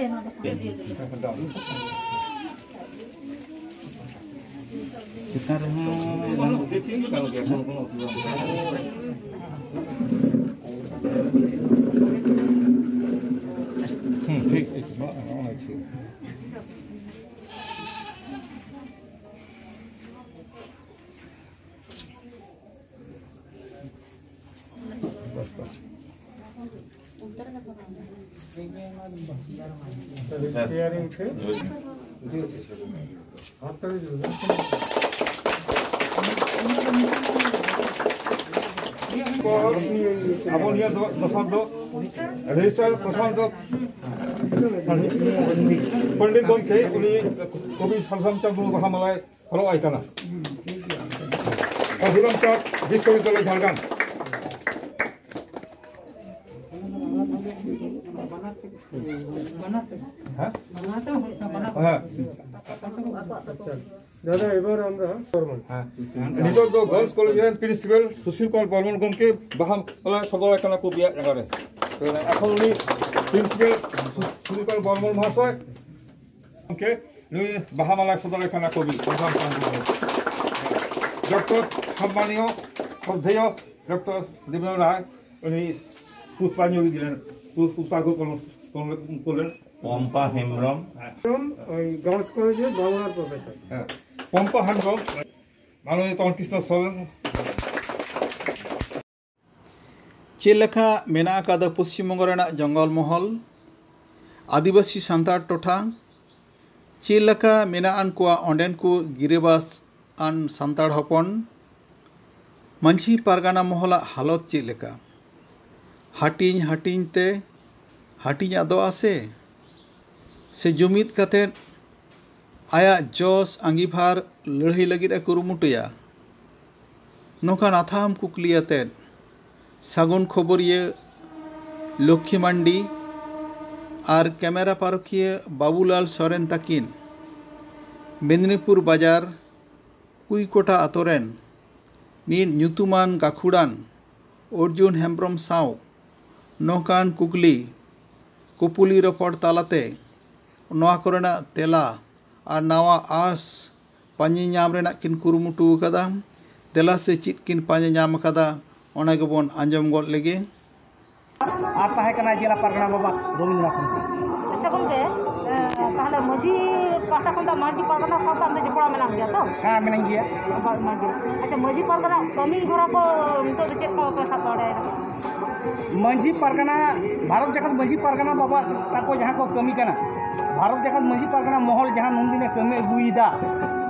ᱪᱮᱛᱟᱱ ᱨᱮᱦᱚᱸ ᱵᱟᱝ᱾ ᱦᱩᱸ, ᱴᱷᱤᱠ, ᱴᱷᱤᱠ᱾ ᱱᱚᱜᱼᱚᱭ, ᱱᱚᱜᱼᱚᱭ ᱴᱷᱤᱠ᱾ ᱟᱵᱚ ᱱᱤᱭᱟᱹ ᱫᱚ, ᱫᱚᱥᱟᱨ ᱫᱚ ᱨᱮᱡᱤᱥᱴᱟᱨ ᱯᱨᱚᱥᱟᱱᱛ ᱫᱚ ᱯᱚᱱᱰᱤᱛ ᱜᱚᱢᱠᱮ, ᱩᱱᱤ ᱠᱚᱵᱤ ᱥᱟᱞᱥᱟᱢ ᱪᱟᱸᱫᱽ ᱵᱟᱦᱟ ᱢᱟᱞᱟᱭ ᱚᱞᱚᱜ ᱟᱭ ᱠᱟᱱᱟ᱾ ᱦᱤᱨᱚᱢᱪᱟᱸᱫᱽ ᱵᱤᱥᱥᱚᱵᱤᱫᱽᱫᱟᱞᱚᱭ ᱡᱷᱟᱲᱜᱨᱟᱢ᱾ ᱦᱮᱸ? ᱟᱪᱪᱷᱟ, ᱫᱟᱫᱟ, ᱮᱵᱟᱨ ᱟᱢ ᱫᱚ ᱵᱚᱨᱢᱚᱱ᱾ ᱦᱮᱸ, ᱱᱤᱛᱚᱜ ᱫᱚ ᱜᱟᱨᱞᱥ ᱠᱚᱞᱮᱡᱽ ᱨᱮᱱ ᱯᱨᱤᱱᱥᱤᱯᱟᱞ ᱥᱩᱥᱤᱞ ᱠᱩᱢᱟᱨ ᱵᱚᱨᱢᱚᱱ ᱜᱚᱢᱠᱮ ᱵᱟᱦᱟ ᱢᱟᱞᱟ ᱥᱚᱫᱚᱨ ᱟᱭ ᱠᱟᱱᱟ ᱠᱚᱵᱤᱭᱟᱜ ᱡᱟᱸᱜᱟ ᱨᱮ᱾ ᱮᱠᱷᱚᱱ ᱩᱱᱤ ᱯᱨᱤᱱᱥᱤᱯᱟᱞ ᱥᱩᱥᱤᱞ ᱠᱩᱢᱟᱨ ᱵᱚᱨᱢᱚᱱ ᱢᱚᱦᱟᱥᱚᱭ ᱜᱚᱢᱠᱮ ᱱᱩᱭ ᱵᱟᱦᱟ ᱢᱟᱞᱟ ᱥᱚᱫᱚᱨ ᱟᱭ ᱠᱟᱱᱟ ᱠᱚᱵᱤ ᱰᱚᱠᱴᱚᱨ ᱥᱚᱢᱢᱟᱱᱤᱭᱚ ᱥᱨᱚᱫᱷᱮᱭᱚ ᱰᱚᱠᱴᱚᱨ ᱫᱮᱵᱮᱱ ᱨᱟᱭ, ᱩᱱᱤ ᱯᱩᱥᱯᱟᱧᱡᱚᱞᱤ ᱫᱤᱞᱮᱱ, ᱯᱩᱥ-, ᱯᱩᱥᱯᱟᱨᱜᱷᱚ ᱠᱚᱞᱚᱢ, ᱠᱚᱞᱚᱢ ᱠᱚᱞᱮᱱ᱾ ᱯᱚᱢᱯᱟ ᱦᱮᱢᱵᱨᱚᱢ᱾ ᱮᱠᱫᱚᱢ ᱳᱭ ᱜᱟᱨᱞᱥ ᱠᱚᱞᱮᱡᱽ ᱨᱮ ᱵᱟᱝᱞᱟ ᱯᱨᱚᱯᱷᱮᱥᱚᱨ᱾ ᱦᱮᱸ, ᱯᱚᱢᱯᱟ ᱦᱮᱢᱵᱨᱚᱢ, ᱢᱟᱱᱚᱱᱤᱭᱚ ᱛᱚᱨᱩᱱ ᱠᱨᱤᱥᱱᱚ ᱥᱚᱨᱮᱱ᱾ ᱪᱮᱫ ᱞᱮᱠᱟ ᱢᱮᱱᱟᱜ ᱟᱠᱟᱫᱟ ᱯᱚᱥᱪᱤᱢ ᱵᱚᱝᱜᱚ ᱨᱮᱱᱟᱜ ᱡᱚᱝᱜᱚᱞ ᱢᱚᱦᱚᱞ, ᱟᱹᱫᱤᱵᱟᱹᱥᱤ ᱥᱟᱱᱛᱟᱲ ᱴᱚᱴᱷᱟ, ᱪᱮᱫ ᱞᱮᱠᱟ ᱢᱮᱱᱟᱜ ᱟᱱ ᱠᱚᱣᱟ ᱚᱸᱰᱮᱱ ᱠᱚ ᱜᱤᱨᱟᱹᱵᱟᱥ ᱟᱱ ᱥᱟᱱᱛᱟᱲ ᱦᱚᱯᱚᱱ, ᱢᱟᱹᱡᱷᱤ ᱯᱟᱨᱜᱟᱱᱟ ᱢᱚᱦᱚᱞᱟᱜ ᱦᱟᱞᱚᱛ ᱪᱮᱫ ᱞᱮᱠᱟ? ᱦᱟᱹᱴᱤᱧ ᱦᱟᱹᱴᱤᱧ ᱛᱮ ᱦᱟᱹᱴᱤᱧ ᱟᱫᱚᱜᱼᱟ ᱥᱮ, ᱥᱮ ᱡᱩᱢᱤᱫ ᱠᱟᱛᱮᱫ ᱟᱭᱟᱜ ᱡᱚᱥ ᱟᱸᱜᱤᱵᱷᱟᱨ ᱞᱟᱹᱲᱦᱟᱹᱭ ᱞᱟᱹᱜᱤᱫ ᱮ ᱠᱩᱨᱩᱢᱩᱴᱩᱭᱟ? ᱱᱚᱝᱠᱟᱱ ᱟᱛᱷᱟᱢ ᱠᱩᱠᱞᱤ ᱟᱛᱮᱫ ᱥᱟᱹᱜᱩᱱ ᱠᱷᱚᱵᱚᱨᱤᱭᱟᱹ ᱞᱚᱠᱠᱷᱤ ᱢᱟᱱᱰᱤ ᱟᱨ ᱠᱮᱢᱮᱨᱟ ᱯᱟᱨᱚᱠᱷᱤᱭᱟᱹ ᱵᱟᱵᱩᱞᱟᱞ ᱥᱚᱨᱮᱱ ᱛᱟᱹᱠᱤᱱ ᱢᱮᱫᱽᱱᱤᱯᱩᱨ ᱵᱟᱡᱟᱨ ᱠᱩᱭᱠᱚᱴᱟ ᱟᱛᱳ ᱨᱮᱱ ᱢᱤᱫ ᱧᱩᱛᱩᱢᱟᱱ ᱜᱟᱹᱠᱷᱩᱲᱟᱱ ᱚᱨᱡᱩᱱ ᱦᱮᱢᱵᱨᱚᱢ ᱥᱟᱶ ᱱᱚᱝᱠᱟᱱ ᱠᱩᱠᱞᱤ ᱠᱩᱯᱩᱞᱤ ᱨᱚᱯᱚᱲ ᱛᱟᱞᱟᱛᱮ ᱱᱚᱣᱟ ᱠᱚᱨᱮᱱᱟᱜ ᱛᱮᱞᱟ ᱟᱨ ᱱᱟᱣᱟ ᱟᱸᱥ ᱯᱟᱸᱡᱮ ᱧᱟᱢ ᱨᱮᱱᱟᱜ ᱠᱤᱱ ᱠᱩᱨᱩᱢᱩᱴᱩ ᱟᱠᱟᱫᱟ᱾ ᱫᱮᱞᱟ ᱥᱮ ᱪᱮᱫ ᱠᱤᱱ ᱯᱟᱸᱡᱮ ᱧᱟᱢ ᱟᱠᱟᱫᱟ, ᱚᱱᱟ ᱜᱮᱵᱚᱱ ᱟᱸᱡᱚᱢ ᱜᱚᱫ ᱞᱮᱜᱮ᱾ ᱟᱨ ᱛᱟᱦᱮᱸ ᱠᱟᱱᱟᱭ ᱡᱮᱞᱟ ᱯᱟᱨᱜᱟᱱᱟ ᱵᱟᱵᱟ ᱨᱚᱵᱤᱱᱫᱨᱚᱱᱟᱛᱷ ᱢᱩᱨᱢᱩ᱾ ᱟᱪᱪᱷᱟ ᱜᱚᱢᱠᱮ, ᱮ, ᱛᱟᱦᱚᱞᱮ ᱢᱟᱹᱡᱷᱤ ᱯᱟᱦᱴᱟ ᱠᱷᱚᱱ ᱫᱚ ᱢᱟᱹᱡᱷᱤ ᱯᱟᱨᱜᱟᱱᱟ ᱥᱟᱶᱛᱮ ᱟᱢ ᱫᱚ ᱡᱚᱯᱲᱟᱣ ᱢᱮᱱᱟᱜ ᱢᱮᱭᱟ ᱛᱚ? ᱦᱮᱸ, ᱢᱮᱱᱟᱹᱧ ᱜᱮᱭᱟ᱾ ᱵᱟ-, ᱢᱟᱹᱡᱷᱤ᱾ ᱟᱪᱪᱷᱟ, ᱢᱟᱹᱡᱷᱤ ᱯᱟᱨᱜᱟᱱᱟ ᱠᱟᱹᱢᱤ ᱦᱚᱨᱟ ᱠᱚ ᱱᱤᱛᱚᱜ ᱫᱚ ᱪᱮᱫ ᱠᱚ ᱯᱮ ᱥᱟᱵ ᱵᱟᱲᱟᱭᱮᱫᱟ? ᱢᱟᱹᱡᱷᱤ ᱯᱟᱨᱜᱟᱱᱟ, ᱵᱷᱟᱨᱚᱛ ᱡᱟᱠᱟᱛ ᱢᱟᱹᱡᱷᱤ ᱯᱟᱨᱜᱟᱱᱟ ᱵᱟᱵᱟ ᱛᱟᱠᱚ ᱡᱟᱦᱟᱸ ᱠᱚ ᱠᱟᱹᱢᱤ ᱠᱟᱱᱟ, ᱵᱷᱟᱨᱚᱛ ᱡᱟᱠᱟᱛ ᱢᱟᱹᱡᱷᱤ ᱯᱟᱨᱜᱟᱱᱟ ᱢᱚᱦᱚᱞ ᱡᱟᱦᱟᱸ ᱱᱩᱱᱫᱤᱱᱮ ᱠᱟᱹᱢᱤ ᱟᱹᱜᱩᱭᱮᱫᱟ,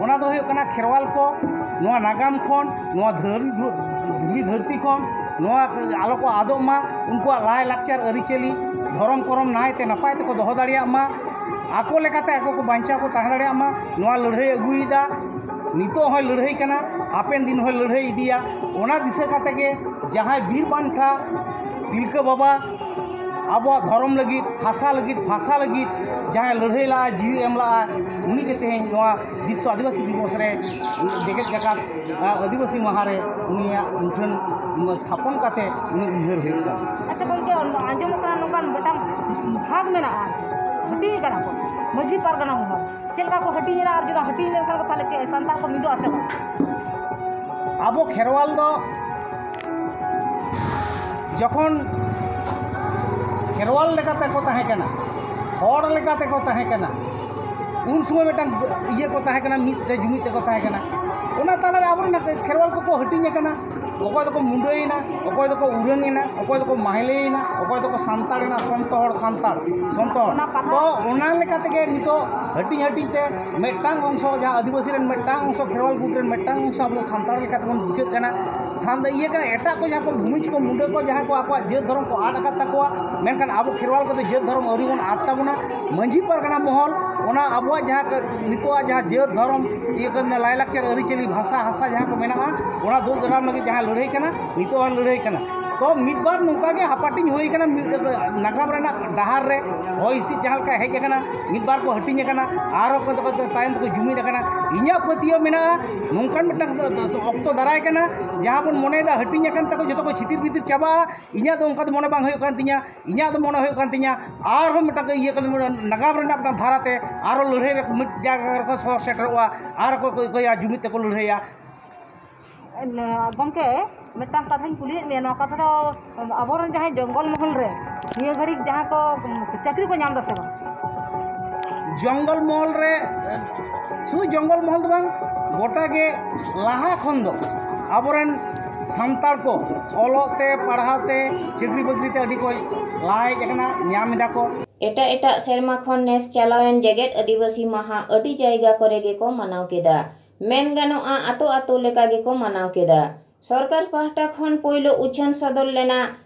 ᱚᱱᱟ ᱫᱚ ᱦᱩᱭᱩᱜ ᱠᱟᱱᱟ ᱠᱷᱮᱨᱣᱟᱞ ᱠᱚ ᱱᱚᱣᱟ ᱱᱟᱜᱟᱢ ᱠᱷᱚᱱ, ᱱᱚᱣᱟ ᱫᱷᱟᱹᱨ-, ᱫᱷᱩ-, ᱫᱷᱩᱲᱤ ᱫᱷᱟᱹᱨᱛᱤ ᱠᱷᱚᱱ ᱱᱚᱣᱟ ᱟᱞᱚ ᱠᱚ ᱟᱫᱚᱜ ᱢᱟ, ᱩᱱᱠᱩᱣᱟᱜ ᱞᱟᱭ ᱞᱟᱠᱪᱟᱨ ᱟᱹᱨᱤᱪᱟᱹᱞᱤ ᱫᱷᱚᱨᱚᱢ ᱠᱚᱨᱚᱢ ᱱᱟᱭᱛᱮ ᱱᱟᱯᱟᱭ ᱛᱮᱠᱚ ᱫᱚᱦᱚ ᱫᱟᱲᱮᱭᱟᱜ ᱢᱟ, ᱟᱠᱚ ᱞᱮᱠᱟᱛᱮ ᱟᱠᱚ ᱠᱚ ᱵᱟᱧᱪᱟᱣ ᱠᱚ ᱛᱟᱦᱮᱸ ᱫᱟᱲᱮᱭᱟᱜ ᱢᱟ, ᱱᱚᱣᱟ ᱞᱟᱹᱲᱦᱟᱹᱭ ᱟᱹᱜᱩᱭᱮᱫᱟ᱾ ᱱᱤᱛᱚᱜ ᱦᱚᱸᱭ ᱞᱟᱹᱲᱦᱟᱹᱭ ᱠᱟᱱᱟ, ᱦᱟᱯᱮᱱ ᱫᱤᱱ ᱦᱚᱸᱭ ᱞᱟᱹᱲᱦᱟᱹᱭ ᱤᱫᱤᱭᱟ᱾ ᱚᱱᱟ ᱫᱤᱥᱟᱹ ᱠᱟᱛᱮ ᱜᱮ ᱡᱟᱦᱟᱸᱭ ᱵᱤᱨ ᱵᱟᱱᱴᱟ ᱛᱤᱞᱠᱟᱹ ᱵᱟᱵᱟ ᱟᱵᱚᱣᱟᱜ ᱫᱷᱚᱨᱚᱢ ᱞᱟᱹᱜᱤᱫ, ᱦᱟᱥᱟ ᱞᱟᱹᱜᱤᱫ, ᱵᱷᱟᱥᱟ ᱞᱟᱹᱜᱤᱫ, ᱡᱟᱦᱟᱸᱭ ᱞᱟᱹᱲᱦᱟᱹᱭ ᱞᱟᱜᱼᱟ, ᱡᱤᱣᱤ ᱮᱢ ᱞᱟᱜᱼᱟ, ᱩᱱᱤ ᱜᱮ ᱛᱮᱦᱮᱧ ᱱᱚᱣᱟ ᱵᱤᱥᱥᱚ ᱟᱹᱫᱤᱵᱟᱹᱥᱤ ᱫᱤᱵᱚᱥ ᱨᱮ, ᱡᱮᱜᱮᱛ ᱡᱟᱠᱟᱛ ᱟᱹᱫᱤᱵᱟᱹᱥᱤ ᱢᱟᱦᱟ ᱨᱮ ᱩᱱᱤᱭᱟᱜ ᱢᱩᱴᱷᱟᱹᱱ ᱛᱷᱟᱯᱚᱱ ᱠᱟᱛᱮ ᱩᱱᱤ ᱩᱭᱦᱟᱹᱨ ᱦᱩᱭᱩᱜ ᱠᱟᱱᱟ᱾ ᱟᱪᱪᱷᱟ ᱜᱚᱢᱠᱮ, ᱟᱸᱡᱚᱢ ᱟᱠᱟᱱᱟ ᱱᱚᱝᱠᱟᱱ ᱢᱤᱫᱴᱟᱝ ᱵᱷᱟᱜᱽ ᱢᱮᱱᱟᱜᱼᱟ, ᱦᱟᱹᱴᱤᱧ ᱠᱟᱱᱟ ᱠᱚ ᱢᱟᱹᱡᱷᱤ ᱯᱟᱨᱜᱟᱱᱟ ᱢᱚᱦᱚᱞ᱾ ᱪᱮᱫ ᱞᱮᱠᱟ ᱠᱚ ᱦᱟᱹᱴᱤᱧ ᱮᱱᱟ ᱟᱨ ᱡᱩᱫᱤ ᱦᱟᱹᱴᱤᱧ ᱞᱮᱱᱠᱷᱟᱱ ᱠᱚ ᱛᱟᱦᱚᱞᱮ ᱪᱮᱫ ᱥᱟᱱᱛᱟᱲ ᱠᱚ ᱢᱤᱫᱚᱜᱼᱟ ᱥᱮ ᱵᱟᱝ? ᱟᱵᱚ ᱠᱷᱮᱨᱣᱟᱞ ᱫᱚ ᱡᱚᱠᱷᱚᱱ ᱠᱷᱮᱨᱣᱟᱞ ᱞᱮᱠᱟᱛᱮ ᱠᱚ ᱛᱟᱦᱮᱸ ᱠᱟᱱᱟ, ᱦᱚᱲ ᱞᱮᱠᱟᱛᱮ ᱠᱚ ᱛᱟᱦᱮᱸ ᱠᱟᱱᱟ, ᱩᱱ ᱥᱚᱢᱚᱭ ᱢᱤᱫᱴᱟᱝ ᱤᱭᱟᱹ ᱠᱚ ᱛᱟᱦᱮᱸ ᱠᱟᱱᱟ, ᱢᱤᱫ ᱛᱮ ᱡᱩᱢᱤᱫ ᱛᱮᱠᱚ ᱛᱟᱦᱮᱸ ᱠᱟᱱᱟ᱾ ᱚᱱᱟ ᱛᱟᱞᱟᱨᱮ ᱟᱵᱚᱨᱮᱱ ᱠᱷᱮᱨᱣᱟᱞ ᱠᱚᱠᱚ ᱦᱟᱹᱴᱤᱧ ᱟᱠᱟᱱᱟ, ᱚᱠᱚᱭ ᱫᱚᱠᱚ ᱢᱩᱸᱰᱟᱹᱭᱮᱱᱟ, ᱚᱠᱚᱭ ᱫᱚᱠᱚ ᱩᱨᱟᱹᱝ ᱮᱱᱟ, ᱚᱠᱚᱭ ᱫᱚᱠᱚ ᱢᱟᱦᱞᱮᱭᱮᱱᱟ, ᱚᱠᱚᱭ ᱫᱚᱠᱚ ᱥᱟᱱᱛᱟᱲ ᱮᱱᱟ, ᱥᱚᱱᱛᱚ ᱦᱚᱲ ᱥᱟᱱᱛᱟᱲ, ᱥᱚᱱᱛᱚ ᱦᱚᱲ᱾ ᱚᱱᱟ ᱯᱟᱛᱷᱟᱢ ᱛᱚ ᱚᱱᱟ ᱞᱮᱠᱟ ᱛᱮᱜᱮ ᱱᱤᱛᱚᱜ ᱦᱟᱹᱴᱤᱧ ᱦᱟᱹᱴᱤᱧ ᱛᱮ ᱢᱤᱫᱴᱟᱝ ᱚᱝᱥᱚ, ᱡᱟᱦᱟᱸ ᱟᱹᱫᱤᱵᱟᱹᱥᱤ ᱨᱮᱱ ᱢᱤᱫᱴᱟᱝ ᱚᱝᱥᱚ ᱠᱷᱮᱨᱣᱟᱞ ᱜᱩᱴ ᱨᱮᱱ ᱢᱤᱫᱴᱟᱝ ᱚᱝᱥᱚ ᱟᱵᱚ ᱥᱟᱱᱛᱟᱲ ᱞᱮᱠᱟ ᱛᱮᱵᱚᱱ ᱵᱩᱡᱷᱟᱹᱜ ᱠᱟᱱᱟ᱾ ᱥᱟᱱᱛᱟᱲ ᱤᱭᱟᱹ ᱠᱟᱱᱟ, ᱮᱴᱟᱜ ᱠᱚ ᱡᱟᱦᱟᱸ ᱠᱚ ᱵᱷᱩᱢᱤᱡᱽ ᱠᱚ ᱢᱩᱸᱰᱟᱹ ᱠᱚ ᱡᱟᱦᱟᱸ ᱠᱚ ᱟᱠᱚᱣᱟᱜ ᱡᱟᱹᱛ ᱫᱷᱚᱨᱚᱢ ᱠᱚ ᱟᱫ ᱟᱠᱟᱫ ᱛᱟᱠᱚᱣᱟ, ᱢᱮᱱᱠᱷᱟᱱ ᱟᱵᱚ ᱠᱷᱮᱨᱣᱟᱞ ᱠᱚᱫᱚ ᱡᱟᱹᱛ ᱫᱷᱚᱨᱚᱢ ᱟᱹᱣᱨᱤ ᱵᱚᱱ ᱟᱫ ᱛᱟᱵᱚᱱᱟ᱾ ᱢᱟᱹᱡᱷᱤ ᱯᱟᱨᱜᱟᱱᱟ ᱢᱚᱦᱚᱞ ᱚᱱᱟ ᱟᱵᱚᱣᱟᱜ ᱡᱟᱦᱟᱸ ᱱᱤᱛᱚᱜᱟᱜ ᱡᱟᱦᱟᱸ ᱡᱟᱹᱛ ᱫᱷᱚᱨᱚᱢ ᱤᱭᱟᱹ ᱠᱚ ᱢᱮᱱᱟ, ᱞᱟᱭᱼᱞᱟᱠᱪᱟᱨ ᱟᱹᱨᱤᱪᱟᱹᱞᱤ ᱵᱷᱟᱥᱟ ᱦᱟᱥᱟ ᱡᱟᱦᱟᱸ ᱠᱚ ᱢᱮᱱᱟᱜᱼᱟ, ᱚᱱᱟ ᱫᱩᱜ ᱫᱟᱨᱟᱢ ᱞᱟᱹᱜᱤᱫ ᱡᱟᱦᱟᱸ ᱞᱟᱹᱲᱦᱟᱹᱭ ᱠᱟᱱᱟ, ᱱᱤᱛᱚᱜ ᱦᱚᱸ ᱞᱟᱹᱲᱦᱟᱹᱭ ᱠᱟᱱᱟ᱾ ᱛᱚ ᱢᱤᱫ ᱵᱟᱨ ᱱᱚᱝᱠᱟ ᱜᱮ ᱦᱟᱯᱟᱴᱤᱧ ᱦᱩᱭ ᱠᱟᱱᱟ, ᱢᱤᱫ ᱱᱟᱜᱟᱢ ᱨᱮᱱᱟᱜ ᱰᱟᱦᱟᱨ ᱨᱮ ᱦᱚᱭ ᱦᱤᱸᱥᱤᱫ ᱡᱟᱦᱟᱸ ᱞᱮᱠᱟ ᱦᱮᱡ ᱟᱠᱟᱱᱟ, ᱢᱤᱫ ᱵᱟᱨ ᱠᱚ ᱦᱟᱹᱴᱤᱧ ᱟᱠᱟᱱᱟ, ᱟᱨᱦᱚᱸ ᱠᱚ ᱫᱚᱠᱚ ᱛᱟᱭᱚᱢ ᱛᱮᱠᱚ ᱡᱩᱢᱤᱫ ᱟᱠᱟᱱᱟ᱾ ᱤᱧᱟᱹᱜ ᱯᱟᱹᱛᱭᱟᱹᱣ ᱢᱮᱱᱟᱜᱼᱟ, ᱱᱚᱝᱠᱟᱱ ᱢᱤᱫᱴᱟᱝ ᱥ-, ᱥ-, ᱚᱠᱛᱚ ᱫᱟᱨᱟᱭ ᱠᱟᱱᱟ, ᱡᱟᱦᱟᱸ ᱵᱚᱱ ᱢᱚᱱᱮᱭᱮᱫᱟ ᱦᱟᱹᱴᱤᱧ ᱟᱠᱟᱱ ᱛᱟᱠᱚ, ᱡᱚᱛᱚ ᱠᱚ ᱪᱷᱤᱛᱤᱨ ᱵᱷᱤᱛᱤᱨ ᱪᱟᱵᱟᱜᱼᱟ᱾ ᱤᱧᱟᱹᱜ ᱫᱚ ᱚᱱᱠᱟ ᱫᱚ ᱢᱚᱱᱮ ᱵᱟᱝ ᱦᱩᱭᱩᱜ ᱠᱟᱱ ᱛᱤᱧᱟᱹ᱾ ᱤᱧᱟᱹᱜ ᱫᱚ ᱢᱚᱱᱮ ᱦᱩᱭᱩᱜ ᱠᱟᱱ ᱛᱤᱧᱟᱹ ᱟᱨᱦᱚᱸ ᱢᱤᱫᱴᱟᱝ ᱤᱭᱟᱹ ᱠᱟᱱᱟ, ᱱᱟᱜᱟᱢ ᱨᱮᱱᱟᱜ ᱢᱤᱫᱴᱟᱝ ᱫᱷᱟᱨᱟᱛᱮ ᱟᱨᱦᱚᱸ ᱞᱟᱹᱲᱦᱟᱹᱭ ᱨᱮ ᱢᱤᱫ ᱡᱟᱭᱜᱟ ᱨᱮᱠᱚ ᱥᱚᱦᱚᱨ ᱥᱮᱴᱮᱨᱚᱜᱼᱟ, ᱟᱨ ᱠᱚ ᱠᱚ ᱤᱭᱟᱹᱭᱟ, ᱡᱩᱢᱤᱫ ᱛᱮᱠᱚ ᱞᱟᱹᱲᱦᱟᱹᱭᱟ᱾ ᱮ, ᱜᱚᱢᱠᱮ, ᱢᱤᱫᱴᱟᱝ ᱠᱟᱛᱷᱟᱧ ᱠᱩᱞᱤᱭᱮᱫ ᱢᱮᱭᱟ, ᱱᱚᱣᱟ ᱠᱟᱛᱷᱟ ᱫᱚ ᱟᱵᱚᱨᱮᱱ ᱡᱟᱦᱟᱸᱭ ᱡᱚᱝᱜᱚᱞ ᱢᱚᱦᱚᱞ ᱨᱮ ᱱᱤᱭᱟᱹ ᱜᱷᱟᱹᱲᱤᱡ ᱡᱟᱦᱟᱸ ᱠᱚ ᱪᱟᱹᱠᱨᱤ ᱠᱚ ᱧᱟᱢ ᱮᱫᱟ ᱥᱮ ᱵᱟᱝ? ᱡᱚᱝᱜᱚᱞ ᱢᱚᱦᱚᱞ ᱨᱮ, ᱥᱩᱫᱷᱩ ᱡᱚᱝᱜᱚᱞ ᱢᱚᱦᱚᱞ ᱫᱚ ᱵᱟᱝ, ᱜᱚᱴᱟ ᱜᱮ ᱞᱟᱦᱟ ᱠᱷᱚᱱ ᱫᱚ ᱟᱵᱚᱨᱮᱱ ᱥᱟᱱᱛᱟᱲ ᱠᱚ ᱚᱞᱚᱜ ᱛᱮ, ᱯᱟᱲᱦᱟᱣ ᱛᱮ, ᱪᱟᱹᱠᱨᱤ ᱵᱟᱹᱠᱨᱤ ᱛᱮ ᱟᱹᱰᱤ ᱠᱚ ᱞᱟᱦᱟ ᱦᱮᱡ ᱟᱠᱟᱱᱟ, ᱧᱟᱢ ᱮᱫᱟ ᱠᱚ᱾ ᱮᱴᱟᱜ ᱮᱴᱟᱜ ᱥᱮᱨᱢᱟ ᱠᱷᱚᱱ ᱱᱮᱥ ᱪᱟᱞᱟᱣᱮᱱ ᱡᱮᱜᱮᱛ ᱟᱹᱫᱤᱵᱟᱹᱥᱤ ᱢᱟᱦᱟ ᱟᱹᱰᱤ ᱡᱟᱭᱜᱟ ᱠᱚᱨᱮ ᱜᱮᱠᱚ ᱢᱟᱱᱟᱣ ᱠᱮᱫᱟ᱾ ᱢᱮᱱ ᱜᱟᱱᱚᱜᱼᱟ, ᱟᱛᱳ ᱟᱛᱳ ᱞᱮᱠᱟ ᱜᱮᱠᱚ ᱢᱟᱱᱟᱣ ᱠᱮᱫᱟ᱾ ᱥᱚᱨᱠᱟᱨ ᱯᱟᱦᱴᱟ ᱠᱷᱚᱱ ᱯᱳᱭᱞᱳ ᱩᱪᱷᱟᱹᱱ ᱥᱚᱫᱚᱨ ᱞᱮᱱᱟ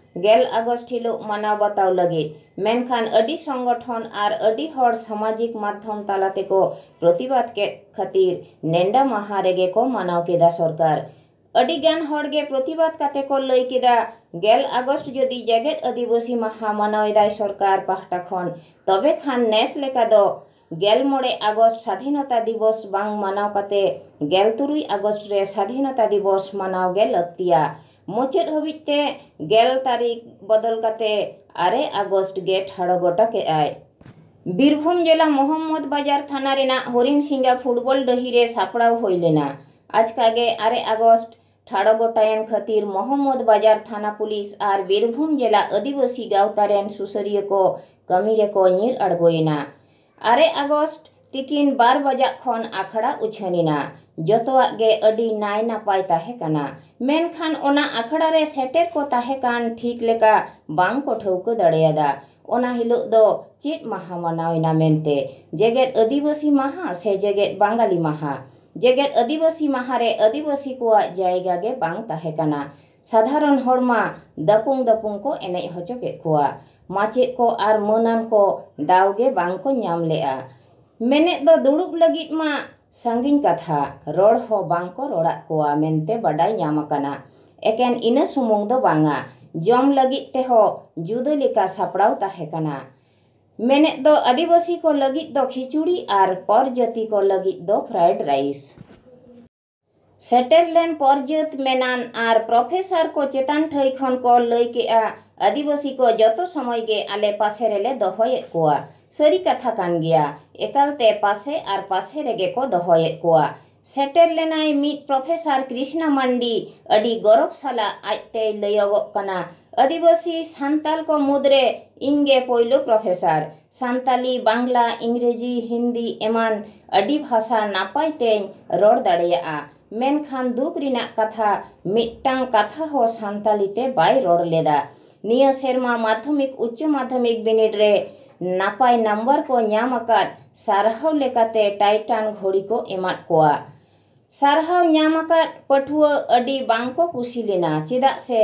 ᱜᱮᱞ ᱟᱜᱚᱥᱴ ᱦᱤᱞᱳᱜ ᱢᱟᱱᱟᱣ ᱵᱟᱛᱟᱣ ᱞᱟᱹᱜᱤᱫ, ᱢᱮᱱᱠᱷᱟᱱ ᱟᱹᱰᱤ ᱥᱚᱝᱜᱚᱴᱷᱚᱱ ᱟᱨ ᱟᱹᱰᱤ ᱦᱚᱲ ᱥᱟᱢᱟᱡᱤᱠ ᱢᱟᱫᱽᱫᱷᱚᱢ ᱛᱟᱞᱟ ᱛᱮᱠᱚ ᱯᱨᱚᱛᱤᱵᱟᱫ ᱠᱮᱫ ᱠᱷᱟᱹᱛᱤᱨ ᱱᱮᱰᱟ ᱢᱟᱦᱟ ᱨᱮᱜᱮ ᱠᱚ ᱢᱟᱱᱟᱣ ᱠᱮᱫᱟ ᱥᱚᱨᱠᱟᱨ᱾ ᱟᱹᱰᱤ ᱜᱟᱱ ᱦᱚᱲ ᱜᱮ ᱯᱨᱚᱛᱤᱵᱟᱫ ᱠᱟᱛᱮ ᱠᱚ ᱞᱟᱹᱭ ᱠᱮᱫᱟ, ᱜᱮᱞ ᱟᱜᱚᱥᱴ ᱡᱩᱫᱤ ᱡᱮᱜᱮᱛ ᱟᱹᱫᱤᱵᱟᱹᱥᱤ ᱢᱟᱦᱟ ᱢᱟᱱᱟᱣ ᱮᱫᱟᱭ ᱥᱚᱨᱠᱟᱨ ᱯᱟᱦᱴᱟ ᱠᱷᱚᱱ, ᱛᱚᱵᱮ ᱠᱷᱟᱱ ᱱᱮᱥ ᱞᱮᱠᱟ ᱫᱚ ᱜᱮᱞ ᱢᱚᱬᱮ ᱟᱜᱚᱥᱴ ᱥᱟᱫᱷᱤᱱᱚᱛᱟ ᱫᱤᱵᱚᱥ ᱵᱟᱝ ᱢᱟᱱᱟᱣ ᱠᱟᱛᱮ ᱜᱮᱞ ᱛᱩᱨᱩᱭ ᱟᱜᱚᱥᱴ ᱨᱮ ᱥᱟᱫᱷᱤᱱᱚᱛᱟ ᱫᱤᱵᱚᱥ ᱢᱟᱱᱟᱣ ᱜᱮ ᱞᱟᱹᱠᱛᱤᱭᱟ᱾ ᱢᱩᱪᱟᱹᱫ ᱦᱟᱹᱵᱤᱡ ᱛᱮ ᱜᱮᱞ ᱛᱟᱹᱨᱤᱠᱷ ᱵᱚᱫᱚᱞ ᱠᱟᱛᱮ ᱟᱨᱮ ᱟᱜᱚᱥᱴ ᱜᱮ ᱴᱷᱟᱲᱚ ᱜᱚᱴᱟ ᱠᱮᱫᱼᱟᱭ᱾ ᱵᱤᱨᱵᱷᱩᱢ ᱡᱮᱞᱟ ᱢᱚᱦᱚᱢᱢᱚᱫᱽ ᱵᱟᱡᱟᱨ ᱛᱷᱟᱱᱟ ᱨᱮᱱᱟᱜ ᱦᱚᱨᱤᱢ ᱥᱤᱝᱜᱟ ᱯᱷᱩᱴᱵᱚᱞ ᱰᱟᱹᱦᱤ ᱨᱮ ᱥᱟᱯᱲᱟᱣ ᱦᱩᱭ ᱞᱮᱱᱟ᱾ ᱟᱪᱠᱟ ᱜᱮ ᱟᱨᱮ ᱟᱜᱚᱥᱴ ᱴᱷᱟᱲᱚ ᱜᱚᱴᱟᱭᱮᱱ ᱠᱷᱟᱹᱛᱤᱨ ᱢᱚᱦᱚᱢᱢᱚᱫᱽ ᱵᱟᱡᱟᱨ ᱛᱷᱟᱱᱟ ᱯᱩᱞᱤᱥ ᱟᱨ ᱵᱤᱨᱵᱷᱩᱢ ᱡᱮᱞᱟ ᱟᱹᱫᱤᱵᱟᱹᱥᱤ ᱜᱟᱶᱛᱟ ᱨᱮᱱ ᱥᱩᱥᱟᱹᱨᱤᱭᱟᱹ ᱠᱚ ᱠᱟᱹᱢᱤ ᱨᱮᱠᱚ ᱧᱤᱨ ᱟᱬᱜᱚᱭᱮᱱᱟ᱾ ᱟᱨᱮ ᱟᱜᱚᱥᱴ ᱛᱤᱠᱤᱱ ᱵᱟᱨ ᱵᱟᱡᱟᱜ ᱠᱷᱚᱱ ᱟᱠᱷᱲᱟ ᱩᱪᱷᱟᱹᱱ ᱮᱱᱟ᱾ ᱡᱚᱛᱚᱣᱟᱜ ᱜᱮ ᱟᱹᱰᱤ ᱱᱟᱭ ᱱᱟᱯᱟᱭ ᱛᱟᱦᱮᱸ ᱠᱟᱱᱟ, ᱢᱮᱱᱠᱷᱟᱱ ᱚᱱᱟ ᱟᱠᱷᱲᱟ ᱨᱮ ᱥᱮᱴᱮᱨ ᱠᱚ ᱛᱟᱦᱮᱸ ᱠᱟᱱ ᱴᱷᱤᱠ ᱞᱮᱠᱟ ᱵᱟᱝ ᱠᱚ ᱴᱷᱟᱹᱣᱠᱟᱹ ᱫᱟᱲᱮᱭᱟᱫᱟ ᱚᱱᱟ ᱦᱤᱞᱳᱜ ᱫᱚ ᱪᱮᱫ ᱢᱟᱦᱟ ᱢᱟᱱᱟᱣ ᱮᱱᱟ ᱢᱮᱱᱛᱮ, ᱡᱮᱜᱮᱛ ᱟᱹᱫᱤᱵᱟᱹᱥᱤ ᱢᱟᱦᱟ ᱥᱮ ᱡᱮᱜᱮᱛ ᱵᱟᱝᱜᱟᱞᱤ ᱢᱟᱦᱟ᱾ ᱡᱮᱜᱮᱛ ᱟᱹᱫᱤᱵᱟᱹᱥᱤ ᱢᱟᱦᱟ ᱨᱮ ᱟᱹᱫᱤᱵᱟᱹᱥᱤ ᱠᱚᱣᱟᱜ ᱡᱟᱭᱜᱟ ᱜᱮ ᱵᱟᱝ ᱛᱟᱦᱮᱸ ᱠᱟᱱᱟ᱾ ᱥᱟᱫᱷᱟᱨᱚᱱ ᱦᱚᱲ ᱢᱟ ᱫᱟᱯᱩᱝ ᱫᱟᱯᱩᱝ ᱠᱚ ᱮᱱᱮᱡ ᱦᱚᱪᱚ ᱠᱮᱫ ᱠᱚᱣᱟ᱾ ᱢᱟᱪᱮᱫ ᱠᱚ ᱟᱨ ᱢᱟᱹᱱᱟᱱ ᱠᱚ ᱫᱟᱣ ᱜᱮ ᱵᱟᱝ ᱠᱚ ᱧᱟᱢ ᱞᱮᱫᱼᱟ᱾ ᱢᱮᱱᱮᱫ ᱫᱚ ᱫᱩᱲᱩᱵ ᱞᱟᱹᱜᱤᱫ ᱢᱟ ᱥᱟᱺᱜᱤᱧ ᱠᱟᱛᱷᱟ, ᱨᱚᱲ ᱦᱚᱸ ᱵᱟᱝ ᱠᱚ ᱨᱚᱲᱟᱫ ᱠᱚᱣᱟ ᱢᱮᱱᱛᱮ ᱵᱟᱰᱟᱭ ᱧᱟᱢ ᱟᱠᱟᱱᱟ᱾ ᱮᱠᱮᱱ ᱤᱱᱟᱹ ᱥᱩᱢᱩᱝ ᱫᱚ ᱵᱟᱝᱟ, ᱡᱚᱢ ᱞᱟᱹᱜᱤᱫ ᱛᱮᱦᱚᱸ ᱡᱩᱫᱟᱹ ᱞᱮᱠᱟ ᱥᱟᱯᱲᱟᱣ ᱛᱟᱦᱮᱸ ᱠᱟᱱᱟ᱾ ᱢᱮᱱᱮᱫ ᱫᱚ ᱟᱹᱫᱤᱵᱟᱹᱥᱤ ᱠᱚ ᱞᱟᱹᱜᱤᱫ ᱫᱚ ᱠᱷᱤᱪᱩᱲᱤ ᱟᱨ ᱯᱚᱨ ᱡᱟᱹᱛᱤ ᱠᱚ ᱞᱟᱹᱜᱤᱫ ᱫᱚ fried rice᱾ ᱥᱮᱴᱮᱨ ᱞᱮᱱ ᱯᱚᱨᱡᱟᱹᱛ ᱢᱮᱱᱟᱱ ᱟᱨ ᱯᱨᱚᱯᱷᱮᱥᱚᱨ ᱠᱚ ᱪᱮᱛᱟᱱ ᱴᱷᱟᱹᱭ ᱠᱷᱚᱱ ᱠᱚ ᱞᱟᱹᱭ ᱠᱮᱜᱼᱟ, ᱟᱹᱫᱤᱵᱟᱹᱥᱤ ᱠᱚ ᱡᱚᱛᱚ ᱥᱚᱢᱚᱭ ᱜᱮ ᱟᱞᱮ ᱯᱟᱥᱮ ᱨᱮᱞᱮ ᱫᱚᱦᱚᱭᱮᱫ ᱠᱚᱣᱟ᱾ ᱥᱟᱹᱨᱤ ᱠᱟᱛᱷᱟ ᱠᱟᱱ ᱜᱮᱭᱟ, ᱮᱠᱟᱞᱛᱮ ᱯᱟᱥᱮ ᱟᱨ ᱯᱟᱥᱮ ᱨᱮᱜᱮ ᱠᱚ ᱫᱚᱦᱚᱭᱮᱫ ᱠᱚᱣᱟ᱾ ᱥᱮᱴᱮᱨ ᱞᱮᱱᱟᱭ ᱢᱤᱫ ᱯᱨᱚᱯᱷᱮᱥᱚᱨ ᱠᱨᱤᱥᱱᱟ ᱢᱟᱱᱰᱤ, ᱟᱹᱰᱤ ᱜᱚᱨᱚᱵᱽ ᱥᱟᱞᱟᱜ ᱟᱡᱛᱮᱭ ᱞᱟᱹᱭᱚᱜᱚᱜ ᱠᱟᱱᱟ, ᱟᱹᱫᱤᱵᱟᱹᱥᱤ ᱥᱟᱱᱛᱟᱞ ᱠᱚ ᱢᱩᱫᱽᱨᱮ ᱤᱧ ᱜᱮ ᱯᱳᱭᱞᱳ ᱯᱨᱚᱯᱷᱮᱥᱚᱨ᱾ ᱥᱟᱱᱛᱟᱞᱤ, ᱵᱟᱝᱞᱟ, ᱤᱝᱨᱮᱡᱤ, ᱦᱤᱱᱫᱤ ᱮᱢᱟᱱ ᱟᱹᱰᱤ ᱵᱷᱟᱥᱟ ᱱᱟᱯᱟᱭ ᱛᱮᱧ ᱨᱚᱲ ᱫᱟᱲᱮᱭᱟᱜᱼᱟ᱾ ᱢᱮᱱᱠᱷᱟᱱ ᱫᱩᱠ ᱨᱮᱱᱟᱜ ᱠᱟᱛᱷᱟ, ᱢᱤᱫᱴᱟᱝ ᱠᱟᱛᱷᱟ ᱦᱚᱸ ᱥᱟᱱᱛᱟᱞᱤ ᱛᱮ ᱵᱟᱭ ᱨᱚᱲ ᱞᱮᱫᱟ᱾ ᱱᱤᱭᱟᱹ ᱥᱮᱨᱢᱟ ᱢᱟᱫᱽᱫᱷᱚᱢᱤᱠ, ᱩᱪᱪᱚ ᱢᱟᱫᱽᱫᱷᱚᱢᱤᱠ ᱵᱤᱱᱤᱰ ᱨᱮ ᱱᱟᱯᱟᱭ ᱱᱟᱢᱵᱟᱨ ᱠᱚ ᱧᱟᱢ ᱟᱠᱟᱫ ᱥᱟᱨᱦᱟᱣ ᱞᱮᱠᱟᱛᱮ ᱴᱟᱭᱴᱟᱱ ᱜᱷᱚᱲᱤ ᱠᱚ ᱮᱢᱟᱫ ᱠᱚᱣᱟ᱾ ᱥᱟᱨᱦᱟᱣ ᱧᱟᱢ ᱟᱠᱟᱫ ᱯᱟᱹᱴᱷᱩᱣᱟᱹ ᱟᱹᱰᱤ ᱵᱟᱝ ᱠᱚ ᱠᱩᱥᱤ ᱞᱮᱱᱟ, ᱪᱮᱫᱟᱜ ᱥᱮ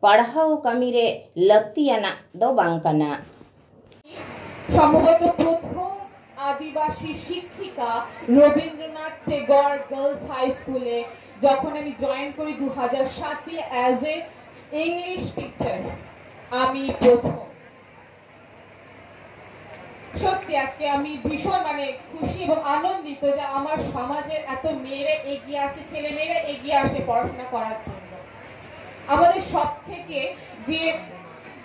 ᱯᱟᱲᱦᱟᱣ ᱠᱟᱹᱢᱤ ᱨᱮ ᱞᱟᱹᱠᱛᱤᱭᱟᱱᱟᱜ ᱫᱚ ᱵᱟᱝ ᱠᱟᱱᱟ᱾ সম্ভবত প্রথম আদিবাসী শিক্ষিকা রবীন্দ্রনাথ টেগোর গার্লস হাই স্কুলে যখন আমি জয়েন করি দু হাজার সাতে অ্যাজ এ ইংলিশ টিচার, আমি প্রথম। সত্যি আজকে আমি ভীষণ মানে খুশি এবং আনন্দিত যে আমার সমাজের এত মেয়েরা এগিয়ে আসছে, ছেলে মেয়েরা এগিয়ে আসছে পড়াশোনা করার জন্য। আমাদের সব থেকে যে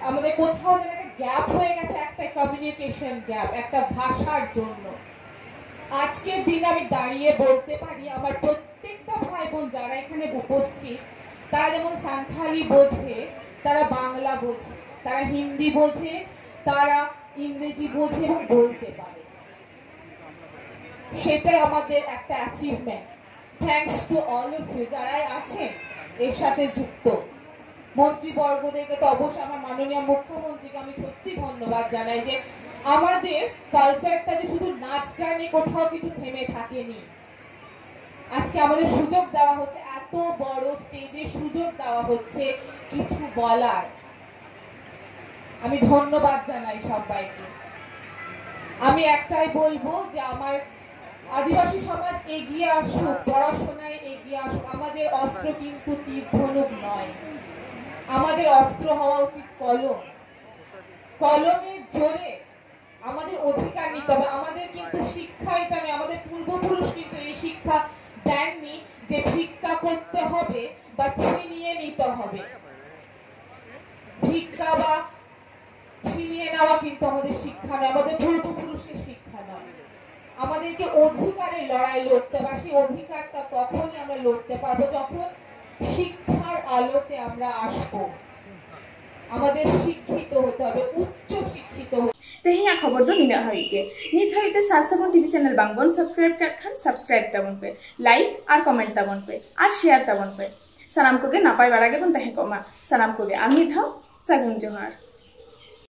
আমাদের কোথাও যেন একটা গ্যাপ হয়ে গেছে, একটা কমিউনিকেশন গ্যাপ, একটা ভাষার জন্য। আজকের দিন আমি দাঁড়িয়ে বলতে পারি আমার প্রত্যেকটা ভাই বোন যারা এখানে উপস্থিত, তারা যেমন সান্থালি বোঝে, তারা বাংলা বোঝে, তারা হিন্দি বোঝে, তারা ইংরেজি বোঝে এবং বলতে পারে। সেটাই আমাদের একটা achievement. Thanks to all of you যারাই আছেন এর সাথে যুক্ত। মন্ত্রীবর্গদেরকে তো অবশ্যই, আমার মাননীয় মুখ্যমন্ত্রীকে আমি সত্যি ধন্যবাদ জানাই যে আমাদের কালচারটা যে শুধু নাচ গানে কোথাও কিন্তু থেমে থাকেনি। আজকে আমাদের সুযোগ দেওয়া হচ্ছে, এত বড় স্টেজে সুযোগ দেওয়া হচ্ছে কিছু বলার। আমি ধন্যবাদ জানাই সবাইকে। আমি একটাই বলবো যে আমার আদিবাসী সমাজ এগিয়ে আসুক, পড়াশোনায় এগিয়ে আসুক। আমাদের অস্ত্র কিন্তু তীর ধনুক নয়, আমাদের অস্ত্র হওয়া উচিত কলম। কলমের জোরে আমাদের অধিকার নিতে হবে। আমাদের কিন্তু শিক্ষা এটা নয়, আমাদের পূর্বপুরুষ কিন্তু এই শিক্ষা দেননি যে ভিক্ষা করতে হবে বা ছিনিয়ে নিতে হবে। ভিক্ষা বা ছিনিয়ে নেওয়া কিন্তু আমাদের শিক্ষা নয়, আমাদের পূর্বপুরুষের শিক্ষা নয়। আমাদেরকে অধিকারের লড়াই লড়তে হবে, আর সেই অধিকারটা তখনই আমরা লড়তে পারবো যখন শিক্ষার আলোতে আমরা আসব। আমাদের শিক্ষিত হতে হবে, উচ্চ শিক্ষিত হতে হবে। ᱛᱮᱦᱮᱧᱟᱜ ᱠᱷᱚᱵᱚᱨ ᱫᱚ ᱱᱤᱱᱟᱹᱜ ᱦᱟᱹᱵᱤᱡ ᱜᱮ᱾ ᱱᱤᱛ ᱦᱟᱹᱵᱤᱡ ᱛᱮ ᱥᱟᱨ ᱥᱟᱹᱜᱩᱱ ᱴᱤᱵᱷᱤ ᱪᱮᱱᱮᱞ ᱵᱟᱝᱵᱚᱱ ᱥᱟᱵᱥᱠᱨᱟᱭᱤᱵ ᱠᱟᱜ ᱠᱷᱟᱱ ᱥᱟᱵᱥᱠᱨᱟᱭᱤᱵ ᱛᱟᱵᱚᱱ ᱯᱮ, ᱞᱟᱭᱤᱠ ᱟᱨ ᱠᱚᱢᱮᱱᱴ ᱛᱟᱵᱚᱱ ᱯᱮ, ᱟᱨ ᱥᱮᱭᱟᱨ ᱛᱟᱵᱚᱱ ᱯᱮ᱾ ᱥᱟᱱᱟᱢ ᱠᱚᱜᱮ ᱱᱟᱯᱟᱭ ᱵᱟᱲᱟ ᱜᱮᱵᱚᱱ ᱛᱟᱦᱮᱸ ᱠᱚᱜ ᱢᱟ᱾ ᱥᱟᱱᱟᱢ ᱠᱚᱜᱮ ᱟᱨ ᱢᱤᱫ ᱫᱷᱟᱣ ᱥᱟᱹᱜᱩᱱ ᱡᱚᱦᱟᱨ᱾